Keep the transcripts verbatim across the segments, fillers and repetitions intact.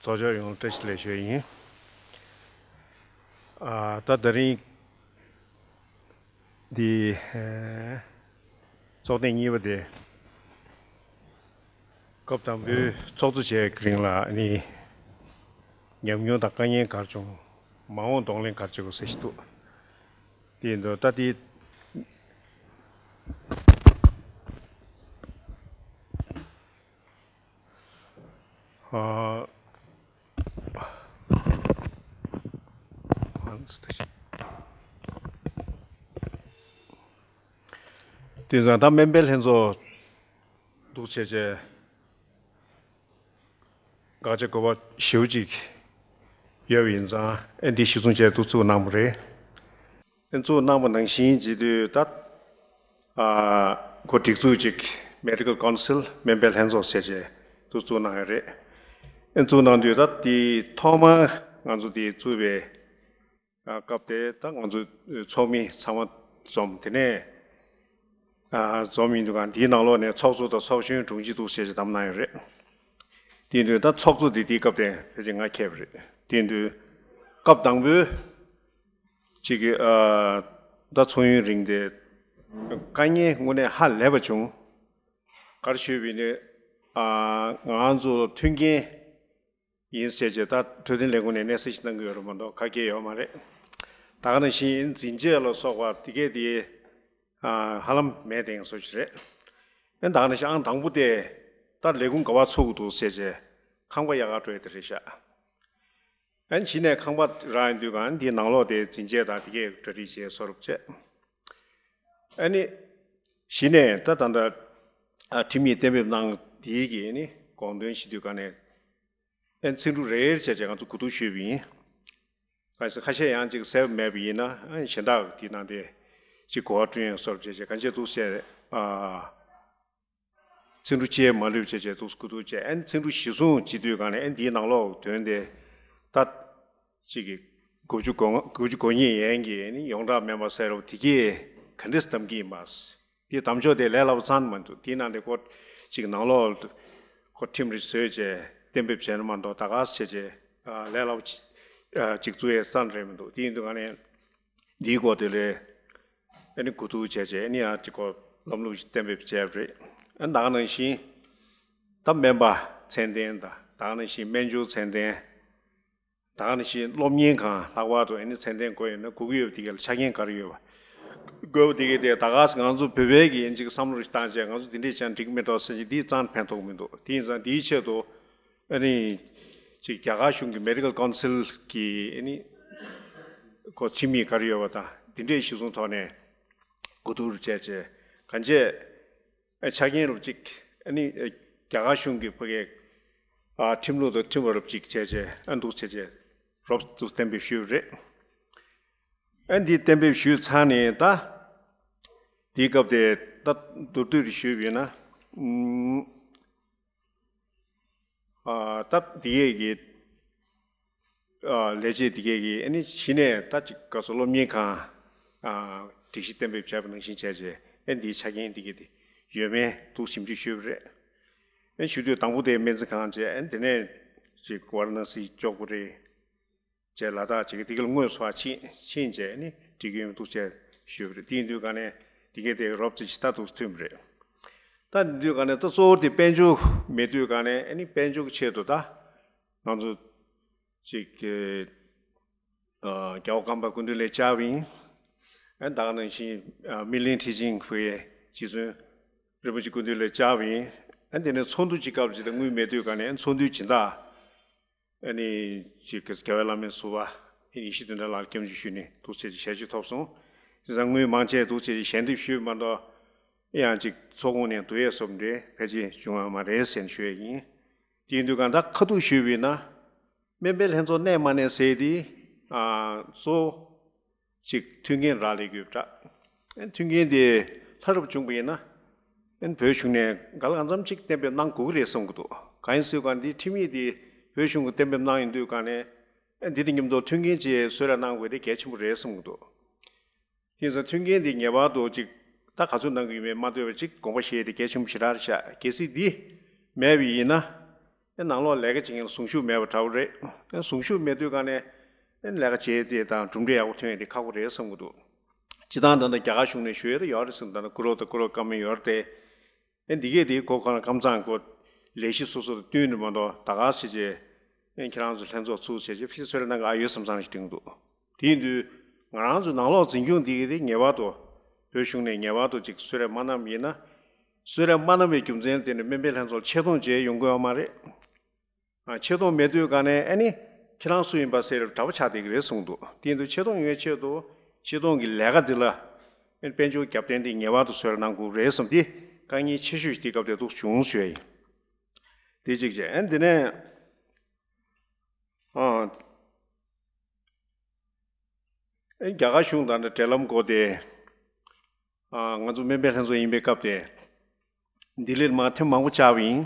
ཚོགས་ཆོས་ཡོངས་བཀྲ་ཤིས་བདེ་ལེགས་ཞུ་ཡ་ཡིན། ཨ། ད་དེ་རིང་འདི་ཨེ་ཚོགས་ཐེངས་གཉིས་པ་དེ་སྐབས་དང་པོའི་ཚོགས་གཙོ་བྱས་ཀྱི་རིང་ལ་ནི་ཉམས་མྱོང་དང་དཀའ་ངལ་ག་རེ་བྱུང་། མ་འོངས་གདོང་ལེན་ག་རེ་བྱེད་དགོས་ཟེར་ཞིག་འདུག། དེ་འདུག། ད་དེ་ཨ། དེང་སང་ད་སྨན་པའི་ལྷན་ཚོགས་འདུག་བྱས་བྱས་དགག་བྱ་དགོས་པ་ཞེ་པོ་ཅིག་ཡོད་པ་ཡིན་ཙང་། ཨེ་འདི་གཞི་བཟུང་བྱས་འདུག་བཙུགས་གནང་བ་རེད། ཨེ་བཙུགས་གནང་བ་ནང་བཞིན་བྱེད་དུས་ད། ཨ། འགོ་སྒྲིག་འཛུགས་ཅིག་Medical Council སྨན་པའི་ལྷན་ཚོགས་ཟེར་བྱས་འདུག་བཙུགས་གནང་ཡོད་རེད། ཨེ་བཙུགས་གནང་དུས་ད་དེ་ཐོག་མར་ང་ཚོ་དེ་བཙུགས་པའི་ཨ་སྐབས་དེ་ད་ང་ཚོ་ཚོགས་མི་ཚང་མ་འཛོམས། དེ་ནས་ཨ་འཛོམས་ཡིན་དུས་གང་དེའི་ནང་ལོགས་ནས་ཚོགས་གཙོ་དང་ཚོགས་གཞོན་དྲུང་ཆེ་འདུག་ཟེར་བྱས་བདམས་གནང་ཡོད་རེད། དེ་ཡིན་དུས་ད་ཚོགས་གཙོ་དེ་དེའི་སྐབས་དེ་ཕལ་ཆེར་ང་འཁེལ་བ་རེད། དེ་ཡིན་དུས་སྐབས་དང་པོའི་ཅིག་གི་ཨ་ད་ཚོགས་ཡུན་རིང་སྟེ་དཀའ་ངལ་དངོས་གནས་ཧ་ལས་པ་བྱུང་། ག་རེ་ཞུས་པ་ཡིན་ན། ཨ་ང་ཚོ་མཐུན་རྐྱེན་ཡིན་ཟེར་བྱས་ད་འཕྲོད་བསྟེན་ལས་ཁུངས་ནས་གནས་སྟངས་ཤིག་གནང་གི་ཡོད་རེད་མ་གཏོགས་ག་གེ་ཡོད་མ་རེད། ད་ག་ནང་བཞིན་འཛིན་ཆས་ལ་སོགས་པ་དེ་གས་དེ་ཨ་ཧ་ལམ་མེད་དེ་བཟོ་ཞིག་རེད། ཨེ་ད་ག་ནང་བཞིན་ཨང་དང་པོ་དེ་ད་ལས་ཁུངས་ག་པར་ཚུགས་འདུག་ཟེར་བྱས་ཁང་པ་ཡག་ག་འགྲོ་ཡ་དེ་རེད་ཤག། ཨ་ནི་གཞི་ནས་ཁང་པ་རག་ཡོང་དུས་གང་འདིའི་ནང་ལོགས་དེ་འཛིན་ཆས་དང་དེ་གས་གྲ་སྒྲིག་བྱས་བཟོ་རོགས་བྱས། ཨ་ནི་གཞི་ནས་ད་ད་ལྟ་ཨ་ཁྲིམས་ཡིག་གཏན་འབེབས་གནང་དེའི་གི་ཨ་ནི་དགོངས་དོན་ཞུ་དུས་གང་ནས་ཨ་ནི་ཚིག་འབྲུ་རེ་རེ་བྱས་བྱས་ང་ཚོ་གོ་བསྡུར་ཞུས་པ་ཡིན། གང་ཡིན་ཟེར་ཁ་ཤས་ཡང་ཅིག་གསལ་པོ་མེད་པ་ཡིན་ན་ཨ་ནི་གཞན་དག་དེའི་ནང་དེ་ཅིག་གོ་བ་བསྐྲུན་ཡོང་བཟོ་རོགས་བྱས་བྱས་གང་བྱས་འདུག་ཟེར་ཨ། ཚིག་འབྲུ་གཅིག་མ་ལུས་བྱས་བྱས་འདུག་སྐུ་ཐུག་བྱས་ཨ་ནི་ཚིག་འབྲུ་གཞི་བཟུང་བྱེད་དུས་གང་ནས་ཨ་ནི་འདིའི་ནང་ལོགས་དོན་དེ་ད་གཅིག་གི་དགུ་བཅུ་གོ་ལྔ་དགུ་བཅུ་གོ་གཉིས་ཡན་གྱི་ཨ་ནི་ཡོངས་གྲགས་སྨན་པ་ཟེར་བ་དེ་གས་ག་འདྲས་གདམ་གྱི་ཡིན་པ། དེ་གདམ་ཕྱོགས་དེ་ལས་སླ་པོ་ཙམ་མ་འདུག། དེའི་ནང་དེ་ཀོ་གཅིག་ནང་ལོགས་ཀོ་ཁྲིམས་རིགས་བཟོས་བྱས་གཏན་འབེབས་བྱས་ན་མ་གཏོགས་ད་ག་ཟེ་བྱས་ལས་སླ་པོ་གཅིག་བཙུགས་ཡས་ཙམ་རེད་མི་འདུག། དེ་ཡིན་དུས་གང་ནས་འདིའི་སྐོར་དེ་ལས། ཨ་ནི་གོ་བསྡུར་བྱས་བྱས་ཨ་ནི་ཡང་ཅིག་གོ་ལམ་ལུགས་ཤིག་གཏན་འབེབས་བྱས་པ་རེད། ཨ་ནི་ད་ག་ནང་བཞིན་ད་སྨན་པ་ཚད་ལྡན་དང་ད་ག་ནང་བཞིན་སྨན་སྦྱོར་ཚད་ལྡན། ད་ག་ནང་བཞིན་སློབ་གཉེར་ཁང་ལྷག་པར་དུ་ཨ་ནི་ཚད་ལྡན་དགོས་ཡོད་ན་དགོས་ཀྱི་ཡོད་པ་དེ་གའི་ཆ་རྐྱེན་ག་རེ་ཡོད་པ། དགོས་པ་དེ་གའི་དེ་ད་ག་ང་ཚོ་བོད་པའི་གི་ཨ་ནི་ཅིག་བསམ་བློ་ཞིག་བཏང་བྱས་ང་ཚོ་འདི་འདྲས་བྱས་ན་འགྲིག་གི་མེད་འགྲོ་ཟེར་གྱི་འདི་རྩ་ནས་ཕན་ཐོགས་མི་འདུག། དེ་ཡིན་ཙང་འདིའི་ཆེད་དུ། ཨ་ནི། ཅིག་རྒྱ་གར་གཞུང་གི་Medical Council གི་ཨ་ནི། ཁོ་ཁྲིམས་ཡིག་ག་རེ་ཡོད་པ་དང་འདི་འདྲའི་གཞི་བཟུང་ཐོག་ནས་གོ་བསྡུར་བྱས་བྱས་གང་བྱས། ཨ་ཆ་རྐྱེན་རོབ་ཅིག་ཨ་ནི་རྒྱ་གར་གཞུང་གི་ཕ་གའི་ཨ་ཁྲིམས་ལུགས་དང་མཐུན་པ་རོབ་ཅིག་བྱས་བྱས་ཨ་འདུག་བྱས་བྱས་རོབ་ཏུ་གཏན་འབེབས་ཞུས་པ་རེད། ཨ་འདི་གཏན་འབེབས་ཞུས་ཚར་ནས་ད། འདིའི་སྐབས་དེ་ད་མདོར་བསྡུས་རེ་ཞུས་པ་ཡིན་ན། ཨུམ། ཨ་སྟབས་བདེ་ཡས་ཀྱི་ཨ་ལས་བྱེད་དེ་གས་ཀྱིས་ཨ་ནི་གཞི་ནས་ད་ཅིག་ག་ཚོད་སློབ་གཉེར་ཁང་ཨ་སྒྲིག་གཞི་གཏན་འབེབས་བྱས་པ་ནང་བཞིན་བྱས་རྗེས་ཨ་འདིའི་ཆ་རྐྱེན་དེ་གས་དེ་ཡོད་མེད་འདུག་ཞིབ་འཇུག་ཞུས་པ་རེད། ཨ་ཞུ་དུས་དང་པོ་དེ་སྨན་རྩིས་ཁང་བྱས་ཨ་དེ་ནས་ཅིག་ཝཱ་ར་ཎ་སི་ཅོག་པུ་རེད། བྱས་ལ་དྭགས་བྱེད་ཀྱི་དེ་ག་ལ་དངོས་སུ་ཕར་ཕྱིན་ཕྱིན་བྱས་ནི་འགྲིག་གི་ཡོད་འདུག་ཅེས་ཞུས་པ་རེད། དེ་ཡིན་དུས་ག་ནས་དེ་གའི་དེ་རོབ་ཙམ་ཞིག་ལྟ་འདུག་ཐུབ་པ་རེད། ད་དེ་དུས་ག་ནས་ད་གཙོ་བོ་དེ་དཔལ་འབྱོར་མེད་དུས་ག་ནས་ཨ་ནི་དཔལ་འབྱོར་གྱི་ཆེད་དུ་ད་ང་ཚོ་ཅིག་གི་ཨ་རྒྱལ་བ་ཀརྨ་པ་སྐུ་མདུན་ལ་བཅར་བ་ཡིན། ཨ་ད་ག་ནང་བཞིན་ཨ་སྨིན་གླིང་ཁྲི་ཆེན་ཕུའི་རྗེ་བཙུན་རིན་པོ་ཆེ་སྐུ་མདུན་ལ་བཅར་བ་ཡིན། ཨ་དེ་ནས་ཚོགས་འདུ་གཅིག་སྐབས་ཅིག་ད་དངུལ་མེད་དུས་ག་ནས་ཚོགས་འདུའི་སྦྱིན་བདག་ཨ་ནི་ཅིག་རྒྱལ་བའི་བླ་མའི་ཟུར་པ་ཡེ་ཤེས་དོན་གྲུབ་ལགས་ལ་སྐྱབས་འཇུག་ཞུས་ནས་འདུག་ཟེར་གྱི་ཞལ་བཞུགས་ཐོབ་སོང་། དེ་ཙང་དངུལ་མང་ཆེ་འདུག་ཟེར་གྱི་ཞལ་འདེབས་ཞུས་མ་གཏོགས་ཡང་ཅིག་ཚོགས་ཁོངས་ནས་བསྡུ་ཡས་སོགས་འདྲ་ཕལ་ཆེར་བྱུང་ཡོད་མ་རེད་ཟེར་ནས་ཞུ་ཡས་ཡིན། དེ་ཡིན་དུས་གང་ལྟར་ཁ་ཐུག་ཞུས་པ་ཡིན་ན་སྨན་པའི་ལྷན་ཚོགས་གནས་མ་གནས་ཟེར་དེ་ཨ་གཙོ་བོ་ཅིག་མཐུན་རྐྱེན་རག་ལས་དགོས་པ་འདྲ། ཨ་མཐུན་རྐྱེན་དེ་ལྷ་རབ་བྱུང་བ་ཡིན་ན། ཨ་བོད་གཞུང་ནས་ག་ལ་གང་འཚམ་ཅིག་གཏན་འབེབས་གནང་དགོས་ཀྱི་རེད་བསམ་གྱི་འདུག། གང་ཡིན་ཟེར་གང་འདི་ཁྲིམས་ཡིག་དེ་བོད་གཞུང་གིས་གཏན་འབེབས་གནང་ཡོང་དུས་གང་ནས་ཨ་འདི་དང་མཉམ་དུ་མཐུན་རྐྱེན་ཅིག་བཟོས་ར་གནང་དགོས་དེ་གལ་ཆེན་པོ་རེད་བསམ་གྱི་འདུག། དེ་ཡིན་ཙང་མཐུན་རྐྱེན་དེ་ངེས་པར་དུ་ཅིག་ད་ག་ཚོད་གནང་གི་ཡོད་མེད་མ་ལྟོས་པར་ཅིག་དགོངས་པ་བཞེས་དེ་གལ་ཆེན་པོ་ཞེ་དྲག་རེད་ཤག། གལ་སྲིད་འདི་མེད་པ་ཡིན་ན། ནང་ལོགས་ལས་ཀ་བྱེད་མཁན་ལ་གཟུངས་གཞུག་མེད་པ་འདྲ་བོ་རེད། གཟུངས་གཞུག་མེད་དུས་ག་ནས་ལས་ཀ་བྱེད་དེ་དང་གྲུབ་འབྲས་ཡག་པོ་ཐོན་ཡས་དེ་ཁག་པོ་རེད་བསམ་གྱི་འདུག་སྤྱིར་བཏང་ད་ལྟ་རྒྱ་གར་གཞུང་ནས་ཞུ་ཡས་དེ་ཡོད་རེད་བསམ། ད་ལྟ་ཀུ་རོ་དང་ཀུ་རོ་ཀ་མེ་ཡོད་རེད་དེ། ཨེ་འདི་གས་དེ་གོ་ཁོ་ན་ཀམ་ཚང་གོ་ལས་གཞི་སོ་སོ་དང་བསྟུན་ནས་མ་གཏོགས་ད་ག་བྱས་རྗེས་ཨེ་ཁྱེད་རང་ཚོ་ལྷན་ཚོགས་ཚུགས་བྱས་རྗེས་ཕྱི་གསོལ་རས་གནང་གི་ཨ་ཡོད་བསམ་བསམ་ཞིག་དྲན་གྱི་འདུག་དེ་ཡིན་དུས་ང་རང་ཚོའི་ནང་ལོགས་འཛིན་སྐྱོང་འདི་གས་དེ་ངེས་པར་དུ་བོད་གཞུང་ནས་ངེས་པར་དུ་ཅིག་གསོལ་རས་མ་གནང་བ་ཡིན་ན། གསོལ་རས་མ་གནང་བའི་རྒྱུ་མཚན་དེ་ནི་སྨན་པའི་ལྷན་ཚོགས་ཆེ་མཐོང་བྱས་ཡོང་གི་ཡོད་མ་རེད། ཨ་ཆེ་མཐོང་མེད་དུས་ག་ནས་ཨ་ནི་ཁྱེད་རང་སུ་ཡིན་པ་ཟེར་གྲྭ་པ་ཆགས་བསྡད་ཀྱི་རེད་གསུངས་འདུག་དེ་ཡིན་དུས་ཆེ་མཐོང་ཡོང་བའི་ཆེད་དུ་ཆེ་མཐོང་གི་ལས་ཀ་འདི་ལ་ཨ་ནི་དཔལ་འབྱོར་རྒྱབ་རྟེན་འདི་ངེས་པར་དུ་གསོལ་རས་གནང་དགོས་རེད་བསམ་སྟེ་དཀའ་ངལ་ཆེ་ཤོས་ཤིག་དེ་སྐབས་དེ་འདུག་བྱུང་ཞུ་ཡ་ཡིན། དེ་གཅིག་བྱས། ཨ་ནི་དེ་ནས་ཨ་ཨ་ནི་རྒྱ་གར་གཞུང་དང་འབྲེལ་ལམ་སྐོར་དེ་ཨ་ང་ཚོ་སྨན་པའི་ལྷན་ཚོགས་ཡིན་པའི་སྐབས་དེ། ལྡི་ལིར་མ་ཐེངས་མང་པོ་བཅར་བ་ཡིན།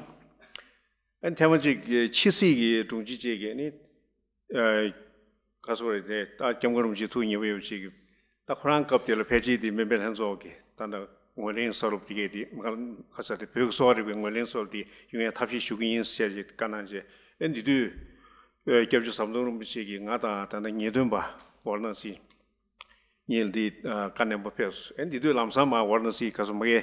ཨ་ནི་ཐེངས་མ་གཅིག་ཕྱི་སྲིད་ཀྱི་དྲུང་ཆེ་གཅིག་གིས་ནི། ཨ་ག་སོ་རེད་དེ་ད་སྐྱབས་མགོན་རིན་པོ་ཆེ་ཐུགས་མཉེས་པོ་ཡོད་པ་ཅིག་གིས་ད་ཁོ་རང་སྐབས་དེ་ལ་ཕལ་ཆེར་དེ་སྨན་པའི་ལྷན་ཚོགས་ཀྱི་ད་ད་ངོས་ལེན་གསར་རུབ་དེ་གས་དེ་མ་ག་ས་དེ་བོད་ཀྱི་གསོ་བ་རིག་པའི་ངོས་ལེན་གསར་རུབ་དེ་ཡོང་ཡ་ཐབས་ཤེས་ཞུ་གི་ཡིན་ཟེར་ཅིག་བཀའ་གནང་རྗེས། ཨ་ནི་འདི་དུས་ཨ་སྐྱབས་རྗེ་ཟམ་གདོང་རིན་པོ་ཆེ་གིས་ང་དང་ད་ད་ངེས་སྟོན་པ་ཝཱ་ར་ཎ་སི་གཉིས་ལ་འདི་ཨ་བཀའ་ནན་པོ་ཕེབས་སོང་། ཨེ་འདི་དུས་ལམ་སང་མར་ཝཱ་ར་ཎ་སི་ག་སོ་མ་གའི་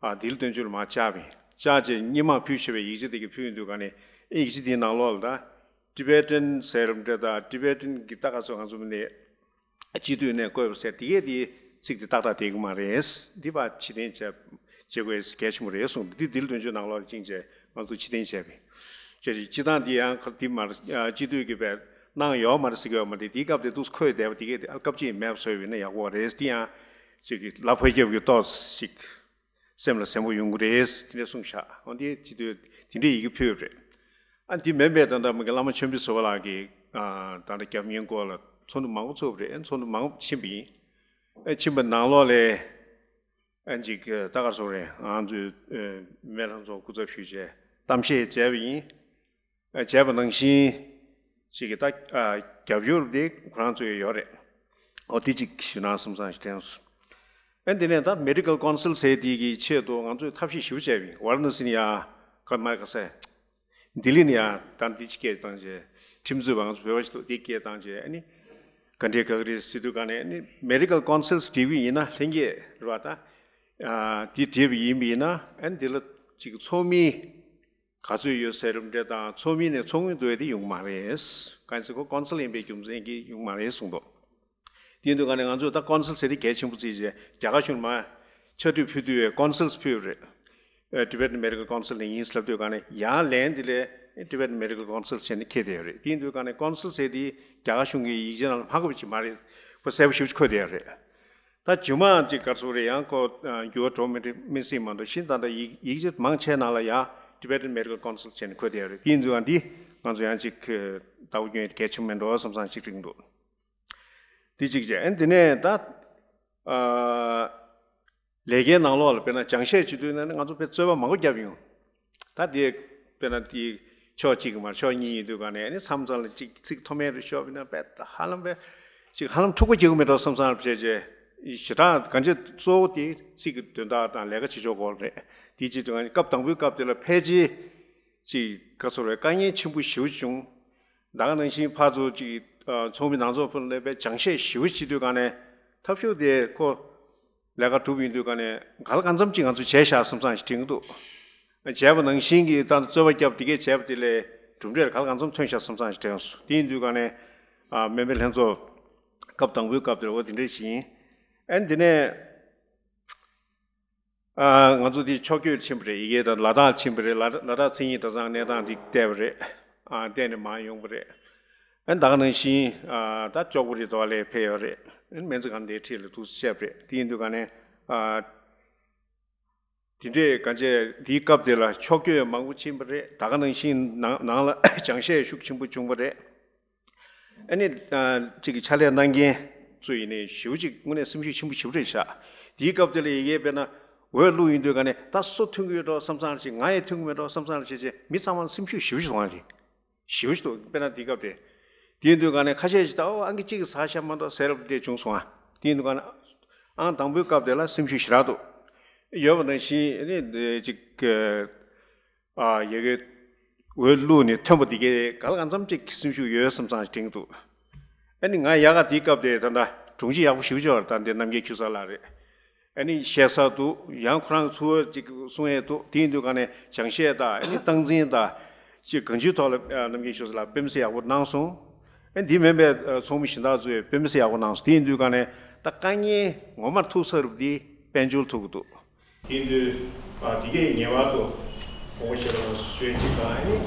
ཨ་ལྡི་ལི་སྟོན་ཆོས་ལ་མར་བཅར་བས། བཅར་རྗེས་སྔོན་མ་ཕུལ་བཞག་པའི་ཡིག་ཆ་དེ་ག་ཕུལ་ཡོང་དུས་ག་ནས་ཨེ་ཡིག་ཆ་དེའི་ནང་ལོགས་ལ་ད་ཊི་བེ་ཊན་ཟེར་རམ་འདྲ་ད་ཊི་བེ་ཊན་གྱི་ད་ག་སོ་ང་ཚོ་མི་ནས་སྤྱི་འཐུས་ནས་བསྐོས་པ་ཟེར་དེ་གས་དེ་ཚིག་དེ་ཏག་ཏག་བསྡད་ཀྱི་མ་རེད། འདི་ཕར་ཕྱིར་འཐེན་བྱས་བྱེད་དགོས་གལ་ཆེན་པོ་རེད་གསུངས། འདི་ལྡི་ལི་སྟོན་ཆོས་ནང་ལོགས་ལ་བཅིངས་བྱས་ང་ཚོ་ཕྱིར་འཐེན་བྱས་པས། ཅེས་སྤྱི་བཏང་འདི་ཡང་ཁ་འདི་མར་སྤྱི་འཐུས་ཀྱི་བས་གནང་ཡོད་མ་རེད་ཟེར་གྱི་ཡོད་མ་རེད། དེའི་སྐབས་དེ་འདུག་འཁོད་བསྡད་པ་དེ་གས་དེ་ཨ་སྐབས་གཅིག་མེད་པ་བཟོས་པ་ཡིན་ན་ཡག་པོ་རེད། དེ་ཡང་ཅིག་ལ་ཕ་རྒྱབ་ཀྱི་ཏོག་ཙམ་ཞིག་སེམས་ལ་གཟན་པོ་ཡོང་གི་རེད། དེ་འདྲ་གསུངས་ཤག་འོ་འདི་སྤྱི་འཐུས་དེ་འདྲའི་ཡི་གེ་ཕུལ་བ་རེད། ཨ་འདི་མིན་པའི་ད་ལྟ་མི་གི་བླ་མ་ཆོས་འཕེལ་བཟོ་བ་ལགས་ཀྱིས་ཨ་ད་ལྟ་རྒྱབ་གཉེར་སྐོར་ལ་ཚོགས་འདུ་མང་པོ་ཚོགས་པ་རེད། ཚོགས་འདུ་མང་པོ་ཕྱིན་པ་ཡིན། ཨ་ཕྱིན་པ་ནང་ལོགས་ལས། ཨ་ཅིག་ད་ག་སོང་རེད། ང་ཚོའི་ཨ་སྨན་ལྷན་ཚོགས་སྐུ་ཚབ་ཞུས་བྱས་གཏམ་བཤད་བྱས་པ་ཡིན། ཨ་བྱས་པ་ནང་བཞིན་ཅིག་གི་ད་ཨ་རྒྱབ་སྐྱོར་དེ་ཁོ་རང་ཚོའི་ཡོད་རེད། ཨོ་དེ་ཅིག་ཞུ་ན་བསམ་བསམ་ཞིག་དྲན་སོང་། ཨ་འདི་ནས་ད་མེ་ཌི་ཀལ་ཀོན་སིལ་ཟེར་དེ་གི་ཆེད་དུ་ང་ཚོས་ཐབས་ཤེས་ཞིབ་བྱས་པ་ཡིན། ཝཱ་ར་ཎ་སི་ནས་ཡ་ཁ་མ་ཁ་སེ། ལྡི་ལི་ནས་ཡང་ད་འདི་ཅི་སྐད་བཏང་རྗེས་ཁྲིམས་རྩོད་པ་ང་ཚོ་བོད་པ་ཞིག་འདུག་འདི་སྐད་བཏང་རྗེས་ཨ་ནི་ག་འདྲའི་ག་ག་རེ་ཟེར་དུས་ག་ནས་ཨ་ནི་མེ་ཌི་ཀལ་ཀོན་སིལ་སི་ཊི་ཝི་ཡིན་ན་ལྷན་རྒྱས་རེད་བ། ད་ཨ་འདི་བྲིས་པ་ཡིན་པ་ཡིན་ན་ཨ་ནི་འདི་ལ་ཅིག་ཚོགས་མི་ག་ཚོད་ཡོད་ཟེར་རུ་འདྲ་དང་ཚོགས་མི་ནས་ཚོགས་མི་འདུ་བ་དེ་ཡོང་གི་མ་རེད། གང་ཟེར་ཁོ་ཀོན་སིལ་ཡིན་པའི་རྒྱུ་མཚན་གྱིས་ཡོང་གི་མ་རེད་གསུངས་འདུག་དེ་ཡིན་དུས་ག་ནས་ང་ཚོས་ད་ཀོན་སིལ་ཟེར་དེ་གལ་ཆེན་པོ་བརྩིས་རྗེས་རྒྱ་གར་གཞུང་མ་ཕྱག་དྲིས་ཕུལ་དུས་ཀོན་སིལ་ཕུལ་བ་རེད། ཨ་Tibetan Medical Council ནས་ཡིན་ལབ་དུས་ག་ནས་ཡང་ལན་དེ་ལས་Tibetan Medical Council བྱས་ནས་འཁྱེར་བསྡད་ཡོད་རེད། དེ་ཡིན་དུས་ག་ནས་ཀོན་སིལ་ཟེར་དེ་རྒྱ་གར་གཞུང་གི་ཡིག་ཆ་ནང་ལ་མ་འཁོད་པ་ཅིག་མ་རེད། ཁོ་གསལ་པོ་ཞེ་པོ་ཅིག་འཁོད་བསྡད་ཡོད་རེད། ད་རྗེས་མ་ཅིག་ག་རེ་ཟེར་རེད། ཡང་ཁོ་ཨ་འགྱུར་བ་འགྲོ་མི་འགྲོ་མི་སྲིད་མ་གཏོགས་གཞན་ད་ལྟ་ཡིག་ཡིག་ཆ་མང་ཆེ་ནང་ལ་ཡང་Tibetan Medical Council བྱས་ནས་འཁོད་བསྡད་ཡོད་རེད། དེ་ཡིན་དུས་ཡང་འདི་ང་ཚོ་ཡང་ཅིག་ལྟ་བ་སྐྱོན་ཡོད་གལ་ཆེན་པོ་མེད་འགྲོ་བསམ་བསམ་ཞིག་རིག་འདུག་དེ་གཅིག་བྱས། ཨ་ནི་དེ་ནས་ད་ཨ་ལས་ཀའི་ནང་ལོགས་ལ་དཔེར་ན་སྦྱང་བཤད་བྱེད་དུས་ན་ནི་ང་ཚོ་དཔེ་རྩོད་པ་མང་པོ་བརྒྱབ་ཡོང་། ད་དེ་དཔེར་ན་དེ་ཕྱོགས་གཅིག་གི་མར་ཕྱོགས་གཉིས་ཡིན་དུས་ག་ནས་ཨ་ནི་མཚམས་མཚམས་ལ་གཅིག་ཚིག་མཐོ་དམན་རེ་ཤོར་བ་ཡིན་ན་དཔེ་ཧ་ལམ་དཔེ་གཅིག་ཧ་ལམ་འཁྲུག་པ་རྒྱག་གི་མེད་འགྲོ་བསམ་བསམ་བྱས་རྗེས་ཞེ་དྲག་གང་ཅི་གཙོ་བོ་དེ་ཚིག་གི་དོན་དག་དང་ལས་ཀ་བྱེད་ཕྱོགས་སྐོར་རེད། དེ་བྱེད་དུས་ང་ནི་སྐབས་དང་པོའི་སྐབས་དེ་ལ་ཕལ་ཆེར་ཅིག་ག་ཚོད་རེད། དཀའ་ངལ་ཆེན་པོ་ཞེ་པོ་བྱུང་། ད་ག་ནང་བཞིན་ཕར་ཚུར་ཅིག་ཨ་ཚོགས་མི་ནང་ཚོགས་ཕུད་ནས་དཔེ་སྦྱང་བཤད་ཞེ་པོ་བྱེད་དུས་ག་ནས་ཐབས་ཤུགས་དེ་ཁོ་ལས་ཀ་གྲུབ་ཡིན་དུས་ག་ནས་ག་ལ་གང་འཚམ་ཅིག་ང་ཚོས་བྱས་ཤག་བསམ་བསམ་ཞིག་དྲན་གྱི་འདུག་བྱས་པ་ནང་བཞིན་གྱི་ད་རྩོད་པ་བརྒྱབ་དེ་གས་བྱས་པ་དེ་ལས་གྲུབ་འབྲས་ག་ལ་གང་འཚམ་ཐོན་ཤག་བསམ་བསམ་ཞིག་དྲན་སོང་། དེ་ཡིན་དུས་ག་ནས་ཨ་སྨན་པའི་ལྷན་ཚོགས་སྐབས་དང་པོའི་སྐབས་དེར་འོ་དེ་འདྲས་ཤིག་ཡིན། ཨ་ནི་དེ་ནས། ཨ་ང་ཚོ་འདི་ཕྱོགས་བསྐྱོད་ཕྱིན་པ་རེད། ཡི་གེ་དང་ལ་དྭགས་ཕྱིན་པ་རེད། ལ་ལ་དྭགས་མཚན་ཉིད་གྲྭ་ཚང་གནས་སྟངས་འདི་བལྟས་པ་རེད། ཨ་བལྟས་ནས་མར་ཡོང་པ་རེད། ཨ་ད་ག་ནང་བཞིན་ཨ་ད་ཅོག་པོ་རི་དོ་ལས་ཕེབས་ཡོད་རེད། ཨ་སྨན་རྩིས་ཁང་འདིའི་འཁྲིས་ལ་འདུག་བཤད་པ་རེད། དེ་ཡིན་དུས་ག་ནས་ཨ་དེ་འདྲས་གང་བྱས་དེའི་སྐབས་དེ་ལ་ཕྱོགས་བསྐྱོད་མང་པོ་ཕྱིན་པ་རེད། ད་ག་ནང་བཞིན་ནང་ནང་ལ་སྦྱང་བཤད་ཤུགས་ཆེན་པོ་བྱུང་པ་རེད། ཨ་ནི་ཨ་གཅིག་གི་ཕྱག་ལས་གནང་མཁན་ཚོ་ཡིན་ནའི་ཞེ་པོ་ཅིག་དངོས་གནས་སེམས་ཤུགས་ཆེན་པོ་ཞེ་པོ་རེད་ཤག་དེའི་སྐབས་དེ་ལ་ཡི་གེ་དཔེར་ན་འོས་བླུགས་ཡོང་དུས་ག་ནས་ད་སུ་ཐོན་གྱི་ཡོད་འགྲོ་བསམ་བསམ་རེད་ཅིག་ང་ཡང་ཐོན་གྱི་མེད་འགྲོ་བསམ་བསམ་རེད་ཅིག་ཅེས་མི་ཚང་མ་སེམས་ཤུགས་ཞེ་པོ་ཞིག་སོང་བ་རེད། ཞེ་པོ་ཞིག་འདུག་དཔེར་ན་དེའི་སྐབས་དེ། དེ་ཡིན་དུས་ག་ནས་ཁ་ཤས་ཤིག་ད་ཨོ་ཨང་ཀི་གཅིག་གིས་ཟ་ཤག་མ་གཏོགས་ཟེར་རབས་དེ་བྱུང་སོང་ཨ། དེ་ཡིན་དུས་ག་ནས་ཨང་དང་པོའི་སྐབས་དེ་ལ་སེམས་ཤུགས་ཞེ་དྲག་འདུག་ཡོད་པ་ནང་བཞིན་ཨ་ནི་ཅིག་ཨ་ཡ་གི་ འོས་བླུགས་ནས་ཐོན་པ་འདི་གས་ག་ལ་གང་འཚམ་ཅིག་སེམས་ཤུགས་ཡོད་བསམ་ཙང་དྲན་གྱི་འདུག་ཨ་ནི་ང་ཡག་ག་དེའི་སྐབས་དེ་ད་ལྟ་དྲུང་ཆེ་ཡག་པོ་ཞེ་པོ་ཅིག་ཡོད་རེད། ད་འདི་རྣམ་རྒྱལ་ཆོས་གྲགས་ལགས་རེད། ཨ་ནི་བཤད་ས་འདུག་ཡང་ཁོ་རང་ཚུར་ཅིག་གསུང་ཡས་འདུག་དེ་ཡིན་དུས་ག་ནས་སྦྱང་བཤད་དང་ཨ་ནི་སྟངས་འཛིན་དང་ཅིག་གང་ཅིའི་ཐོག་ལ་ཨ་རྣམ་རྒྱལ་ཆོས་གྲགས་ལགས་དཔེ་མི་སྲིད་ཡག་པོ་གནང་སོང་། ཨ་འདི་མིན་པའི་ཨ་ཚོགས་མི་གཞན་དག་ཚོས་དཔེ་མི་སྲིད་ཡག་པོ་གནང་སོང་། དེ་ཡིན་དུས་ག་ནས་ད་དཀའ་ངལ་ངོ་མར་ཐུག་ས་རུབ་འདི་དཔལ་འབྱོར་ཐུག་གི་འདུག་དེ་དུས་ཨ་དེ་གས་ངེས་པར་དུ་ཧོང་ཤེས་རོགས་ཞུས་ཅིག་དང་ཨ་ནི་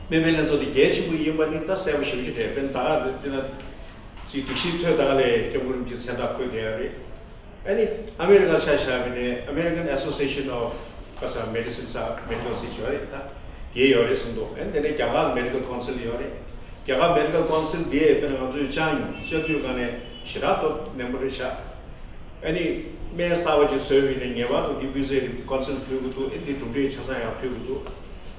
སྨན་པའི་ལྷན་ཚོགས་དེ་གལ་ཆེན་པོ་ཡིན་པ་ནི་ད་གསལ་པོ་ཞེ་པོ་ཅིག་རེད། དཔེར་ན་ད་ག་དེ་ན་ཅིག་སྒྲིག་གཞི་ཐོག་ད་ག་ལས་སྐྱབས་མགོན་རིན་པོ་ཆེ་མཚན་རྟགས་འཁོད་བསྡད་ཡོད་རེད། ཨ་ནི་ཨ་མེ་རི་ཀར་ཆ་བཞག་པ་ཡིན་ན་American Association of Medicine Medical Institute ཡོད་རེད། ད་དེ་ཡོད་རེད་གསུངས་འདུག་ཨ་ནི་དེ་ནས་རྒྱ་གར་Medical Council ཡོད་རེད། རྒྱ་གར་Medical Council དེ་དཔེར་ན་ང་ཚོས་བཅར་མྱོང་། བཅར་དུས་ག་ནས་ཞེ་དྲག་ཏོ་ནན་པོ་རེད་ཤག་ཨ་ནི་སྨན་གསར་པ་ཅིག་བཟོས་པ་ཡིན་ན་ངེས་པར་དུ་དེ་སྤུས་ཚད་ཀྱི་ཀོན་སིལ་ཕུལ་དགོས་འདུག་ཨེ་འདི་གྲུབ་འབྲས་ཆ་ཚང་ཡང་ཕུལ་དགོས་འདུག་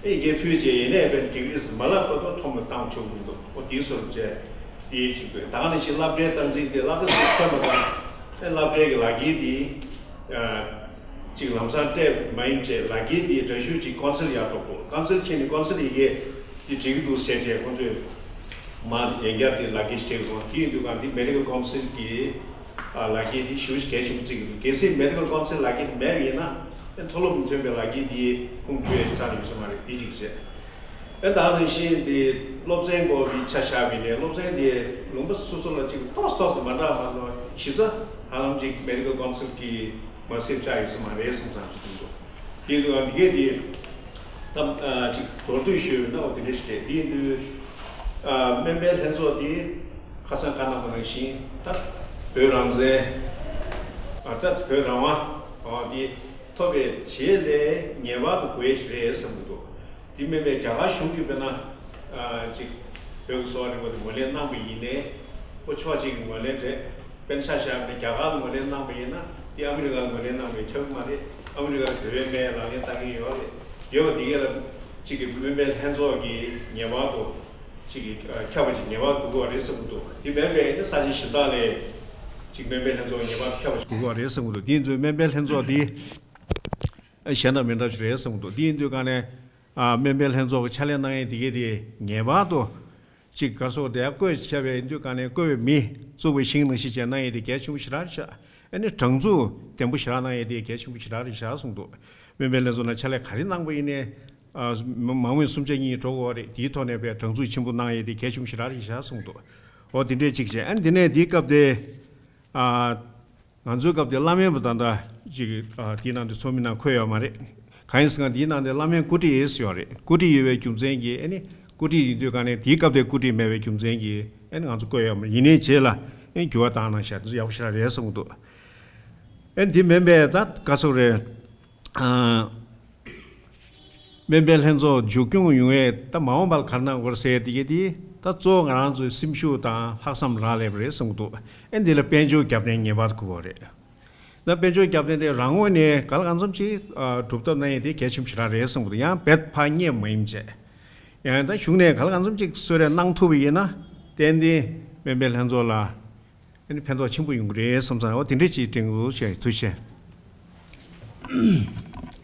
ཨེ་ཡི་གེ་ཕུལ་རྗེས་ཡིན་ནའི་དཔེར་ན་ཌིག་རིས་མ་བསླབ་བར་དུ་ཁྲོམ་ལ་བཏང་ཆོག་གི་འདུག་ཨོ་དེའི་སོར་བཅས་དེའི་གཅིག་པས་ད་ག་ནང་བཞིན་སློབ་གྲྭའི་སྟངས་འཛིན་དེ་སློབ་གྲྭ་ཚོས་ཐོན་པ་དང་ཨེ་སློབ་གྲྭའི་གི་ལག་འཁྱེར་དེ་ཨ་གཅིག་ལམ་སང་སྤྲད་མ་ཡིན་བྱས་ལག་འཁྱེར་དེ་འདྲ་ཞུ་གཅིག་ཀོན་སིལ་ཡར་འགྲོ་དགོས། ཀོན་སིལ་ཕྱིན་ནས་ཀོན་སིལ་ཡི་གེ་དེ་འགྲིག་གི་འདུག་ཟེར་བྱས་ཁོང་ཚོས་མ་ཡན་བསྐྱར་དེ་ལག་འཁྱེར་སྤྲད་དགོས། དེ་ཡིན་དུས་གང་དེ་མེ་ཌི་ཀལ་ཀོན་སིལ་གྱི་ཨ་ལག་འཁྱེར་དེ་ཞེ་པོ་ཅིག་གལ་ཆེན་པོ་བརྩི་གི་འདུག་གལ་སྲིད་མེ་ཌི་ཀལ་ཀོན་སིལ་ལག་འཁྱེར་དེ་མེད་པ་ཡིན་ན་ཨེ་མཐོ་སློབ་མི་ཐོན་པའི་ལག་འཁྱེར་དེ་ཁུངས་འཁྱོལ་རྩ་ནས་ཡོད་ས་མ་རེད། དེ་གཅིག་བྱས། ཨེ་ད་ནང་བཞིན་དེ་སློབ་ཚན་སྐོར་གྱི་ཆ་བཞག་པ་ཡིན་ནའི་སློབ་ཚན་དེ་ལུང་པ་སོ་སོ་ལ་ཅིག་ཏོག་ཙམ་ཏོག་ཙམ་མ་འདྲ་བ་དང་གཞི་རྩ་ཧ་ལམ་ཅིག་མེ་ཌི་ཀལ་ཀོན་སིལ་གྱི་མ་ཟིན་ཆགས་ཡོད་ས་མ་རེད་བསམ་བསམ་ཞིག་འདུག་དེ་ཡིན་དུས་ཨ་འདི་གས་དེ་ད་ཨ་ཅིག་མདོར་བསྡུས་ཞུས་ན་འོ་དེ་འདྲ་ཞིག་རེད། དེ་ཡིན་དུས་ཨ་སྨན་པའི་ལྷན་ཚོགས་དེ་ཁ་སང་བཀའ་གནང་བ་ནང་བཞིན་ད་བོད་རང་བཙན་ཨ་ད་བོད་རང་དབང་ཨ་དེ་ཐོབ་པའི་རྗེས་ལ་ངེས་པར་དུ་དགོས་ཡས་ཞིག་རེད་བསམ་གྱི་འདུག་དེ་མིན་པའི་རྒྱ་གར་གཞུང་གིས་དཔེར་ན་ཨ་ཅིག་བོད་ཀྱི་གསོ་བ་རིག་པ་དེ་ངོས་ལེན་གནང་པ་ཡིན་ནའི་ཁོ་ཕྱོགས་གཅིག་གིས་ངོས་ལེན་རེད། དཔེར་ན་ཆ་བཞག་ན་རྒྱ་གར་ལ་ངོས་ལེན་གནང་པ་ཡིན་ན་དེ་ཨ་མི་རི་ཀར་ངོས་ལེན་གནང་པས་ཁྱབ་ཀྱི་མ་རེད། ཨ་མི་རི་ཀར་བོད་པའི་སྨན་ལག་ལེན་བསྟར་གྱི་ཡོད་རེད། ཡོད་པ་དེ་གས་ལ་གཅིག་གིས་སྨན་པའི་ལྷན་ཚོགས་ཀྱིས་ངེས་པར་དུ་གཅིག་གིས་ཁྱབ་པ་ཅིག་ངེས་པར་དགོས་ཀྱི་རེད་བསམ་གྱི་འདུག་དེ་མིན་པའི་ས་ཆ་གཞན་དག་ལ་གཅིག་སྨན་པའི་ལྷན་ཚོགས་ངེས་པར་ཁྱབ་པ་ཅིག་དགོས་ཀྱི་རེད་བསམ་གྱི་འདུག་དེ་ཡིན་དུས་སྨན་པའི་ལྷན་ཚོགས་དེ་གཞན་དང་མི་འདྲ་ཞིག་རེད་བསམ་གྱི་འདུག་དེ་ཡིན་དུས་ག་ནས་ཨ་སྨན་པའི་ལྷན་ཚོགས་ཀྱི་ཕྱག་ལས་གནང་ཡས་དེ་གས་དེ་ངེས་པར་དུ་གཅིག་ག་སོགས་དེ་བསྐོས་བྱས་པའི་དུས་ག་ནས་བསྐོས་པའི་མི་བཙུགས་པའི་ཞིང་ནང་བཞིན་བྱས་གནང་ཡས་དེ་གལ་ཆེན་པོ་ཞེ་དྲག་རེད་ཤག་ཨ་ནི་དྲང་ཚུགས་ལྡན་པོ་ཞེ་དྲག་གནང་ཡས་དེ་གལ་ཆེན་པོ་ཞེ་དྲག་རེད་ཤག་གསུངས་འདུག་སྨན་པའི་ལྷན་ཚོགས་ནང་ཕྱག་ལས་ག་རེ་གནང་པ་ཡིན་ནའི་ཨ་མ་དངུལ་སུམ་ཆ་གཉིས་འགྲོ་དགོས་རེད། དེའི་ཐོག་ནས་པའི་དྲང་ཚུགས་ཆེན་པོ་གནང་ཡས་དེ་གལ་ཆེན་པོ་ཞེ་དྲག་རེད་ཤག་གསུངས་འདུག་འོ་དེ་འདྲས་གཅིག་བྱས། ཨ་ནི་དེ་ནས་དེའི་སྐབས་དེ་ཨ། ང་ཚོའི་སྐབས་དེ་བླ་སྨན་པ་ད་ལྟ་ཅིག་ཨ་དེའི་ནང་དུ་ཚོགས་མི་ནང་འཁོད་ཡོད་མ་རེད། གང་ཡིན་ཟེར་ན་དེའི་ནང་དུ་བླ་སྨན་སྐུ་བགྲེས་ཡོད་རེད། སྐུ་བགྲེས་ཡོད་པའི་རྒྱུ་མཚན་གྱིས་ཨ་ནི་སྐུ་བགྲེས་ཡིན་དུས་ག་ནས་དེའི་སྐབས་དེ་སྐུ་བགྲེས་མེད་པའི་རྒྱུ་མཚན་གྱིས་ཨ་ནི་ང་ཚོ་བསྐོས་ཡོད་མ་རེད། ཡིན་ནའི་རྗེས་ལ་ཨ་ནི་འགྱུར་བ་བཏང་གནང་ཤག་དེ་ཚོ་ཡག་པོ་ཞེ་དྲག་རེད་བསམ་གྱི་འདུག་ཨ་ནི་དེ་མིན་པའི་ད་ག་ཚོད་རེད། ཨ། སྨན་པའི་ལྷན་ཚོགས་མཇུག་སྐྱོང་ཡོང་བའི་ད་མ་འོངས་པར་ག་རེ་གནང་དགོས་ཟེར་དེ་གས་དེ་ད་གཙོ་བོ་ང་རང་ཚོའི་སེམས་ཤུགས་དང་ལྷག་བསམ་རག་ལས་པ་རེད་བསམ་གྱི་འདུག་ཨེ་འདི་ལ་དཔལ་འབྱོར་རྒྱབ་རྟེན་ངེས་པར་དགོས་པ་རེད། ད་དཔལ་འབྱོར་རྒྱབ་རྟེན་དེ་རང་ངོས་ནས་ག་ལ་གང་འཚམ་ཅིག་ཨ་སྒྲུབ་ཐབས་གནང་ཡས་དེ་གལ་ཆེན་པོ་ཞེ་དྲག་རེད་བསམ་གྱི་འདུག་ཡང་རྦད་ཕར་རྙེད་མ་ཡིན་བྱས། ཡང་ད་གཞུང་ནས་ག་ལ་གང་འཚམ་ཅིག་གསོལ་རས་གནང་ཐུབ་པ་ཡིན་ན་ཏན་ཏན་སྨན་པའི་ལྷན་ཚོགས་ལ། ཨ་ནི་ཕན་ཐོགས་ཆེན་པོ་ཡོང་གི་རེད་བསམ་ཙང་འོ་དེ་འདྲས་ཅིག་དྲན་གྱི་འདུག་ཞེས། ཐུགས་རྗེ་ཆེ།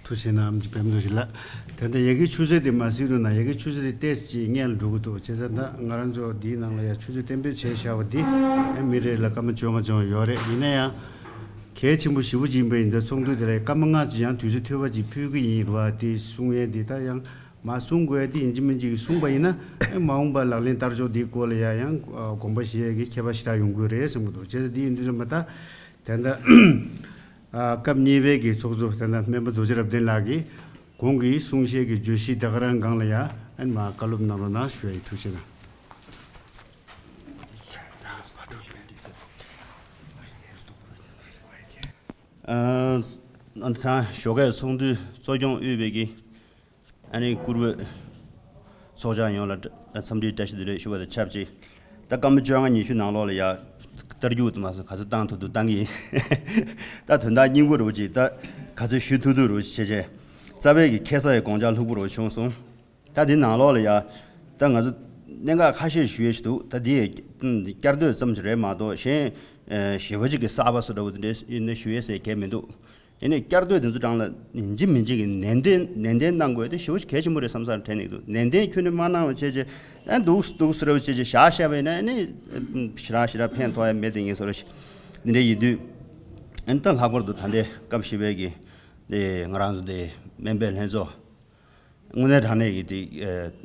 ཐུགས་རྗེ་གནང་། ཨམ་ཅི་བེམ་རྡོ་རྗེ་ལགས། ད་ལྟ་ཡ་གི་ཆུ་ཚོད་དེ་མ་ཟིན་རུང་ན་ཡ་གི་ཆུ་ཚོད་དེ་ཏོག་ཙམ་ཅིག་སྔོན་ལ་འགྲོ་གི་འདུག་བྱས་ཙང་ད་ང་རང་ཚོ་འདིའི་ནང་ལ་ཡ་ཆུ་ཚོད་གཏན་འབེབས་བྱས་བཞག་པ་འདི་ཨ་མི་རེ་ལ་སྐར་མ་བཅོ་ལྔ་བཅོ་ལྔ་ཡོད་རེད། ཡིན་ན་ཡང་གལ་ཆེན་པོ་ཞེ་པོ་ཅིག་ཡིན་པ་ཡིན་ཙང་ཚོགས་འདུ་དེ་ལ་སྐར་མ་ལྔ་ཙམ་ཡང་དུས་ཚོད་འཐུས་པ་ཅིག་ཕུལ་གི་ཡིན་རེད་བ། དེ་གསུང་ཡས་འདི་ད་ཡང་། མ་གསུང་དགོས་ཡ་དེ་ཡིན་གཅིག་མིན་གཅིག་གསུངས་པ་ཡིན་ན་མ་འོངས་པ་ལག་ལེན་བསྟར་ཕྱོགས་འདིའི་སྐོར་ལ་ཡ་ཡང་དགོངས་པ་བཞེས་ཡ་གི་ཁྱད་པར་ཞེ་དྲག་ཡོང་གི་རེད་བསམ་གྱི་འདུག་བྱས་ཙང་འདི་ཡིན་དུས་ཙམ་པ་ད་ད་ལྟ་སྐབས་གཉིས་པའི་གི་ཚོགས་གཙོ་ད་ལྟ་སྨན་པ་རྡོ་རྗེ་རབ་བརྟན་ལགས་ཀྱིས་གོང་གི་གསུང་བཤད་ཀྱི་བརྗོད་གཞི་ད་ག་རང་སྒང་ལ་ཡ་ཨ་ནི་མ་བཀའ་སློབ་གནང་རོགས་གནང་ཞུ་ཡ་ཡིན། ཐུགས་རྗེ་གནང་། ཨ་ད་ཞོགས་ཀའི་ཚོགས་འདུ་གཙོ་སྐྱོང་དབུས་པའི་གི་ཨ་ནི་བཀུར་འོས་ཚོགས་བཅར་ཡོངས་ལ་འཚམས་འདྲིའི་བཀྲ་ཤིས་བདེ་ལེགས་ཞུ་བ་དང་ཆབས་ཅིག་ད་སྐར་མ་བཅོ་ལྔ་ཉི་ཤུ་ནང་ལོགས་ལ་ཡ་བསྟར་རྒྱུ་དུ་མ་སོང་ག་ཚོད་བཏང་ཐུབ་ཐུབ་བཏང་གི་ཡིན། ད་དོན་དག་སྙིང་པོ་རུ་ཅིག་ད་ག་ཚོད་ཞུ་ཐུབ་ཐུབ་རུ་ཅིག་བྱས་བྱས་རྩ་བའི་གི་ཁ་ས་ཡི་དགོངས་འཆར་ལྷུག་པོ་རུ་བྱུང་སོང་། ད་འདི་ནང་ལོགས་ལ་ཡ་ད་ང་ཚོ་གནད་འགག་ཁ་ཤས་ཞུ་ཡས་ཞིག་འདུག་ད་འདི་བསྐྱར་ཟློས་ཙམ་ཞིག་རེད་མ་གཏོགས་གཞན་ཞེ་པོ་ཅིག་གི་གསར་པ་སུ་འདྲ་བོ་དེ་འདྲས་ཡིན་ན་ཞུ་ཡས་ཟེར་གལ་མི་འདུག་ཡིན་ནའི་བསྐྱར་ཟློས་དེ་ཚོ་གྲངས་ལ་ཡིན་གཅིག་མིན་གཅིག་གི་ནན་ཏན་ནན་ཏན་གནང་དགོས་དེ་ཞེ་པོ་ཞིག་གལ་ཆེན་པོ་རེད་བསམ་བསམ་དྲན་གྱི་འདུག་ནན་ཏན་ཁྱོན་ནས་མ་གནང་བ་བྱས་བྱས་ཨ་འདུག་འདུག་ཟེར་བ་བྱས་བྱས་བཞག་བཞག་པ་ཡིན་ན་ཨ་ནི་ཞེ་དྲག་ཞེ་དྲག་ཕན་ཐོགས་ཡ་མེད་དེ་ངས་བཟོ་འདྲ་ཞིག་འདི་འདྲ་ཡིན་དུས་ཨ་ནི་ད་ལྷག་པར་དུ་ད་ལྟའི་སྐབས་བཞི་པའི་གི་དེ་ང་རང་ཚོ་དེ་སྨན་པའི་ལྷན་ཚོགས་དངོས་གནས་དྲང་གནས་ཀྱི་དེ་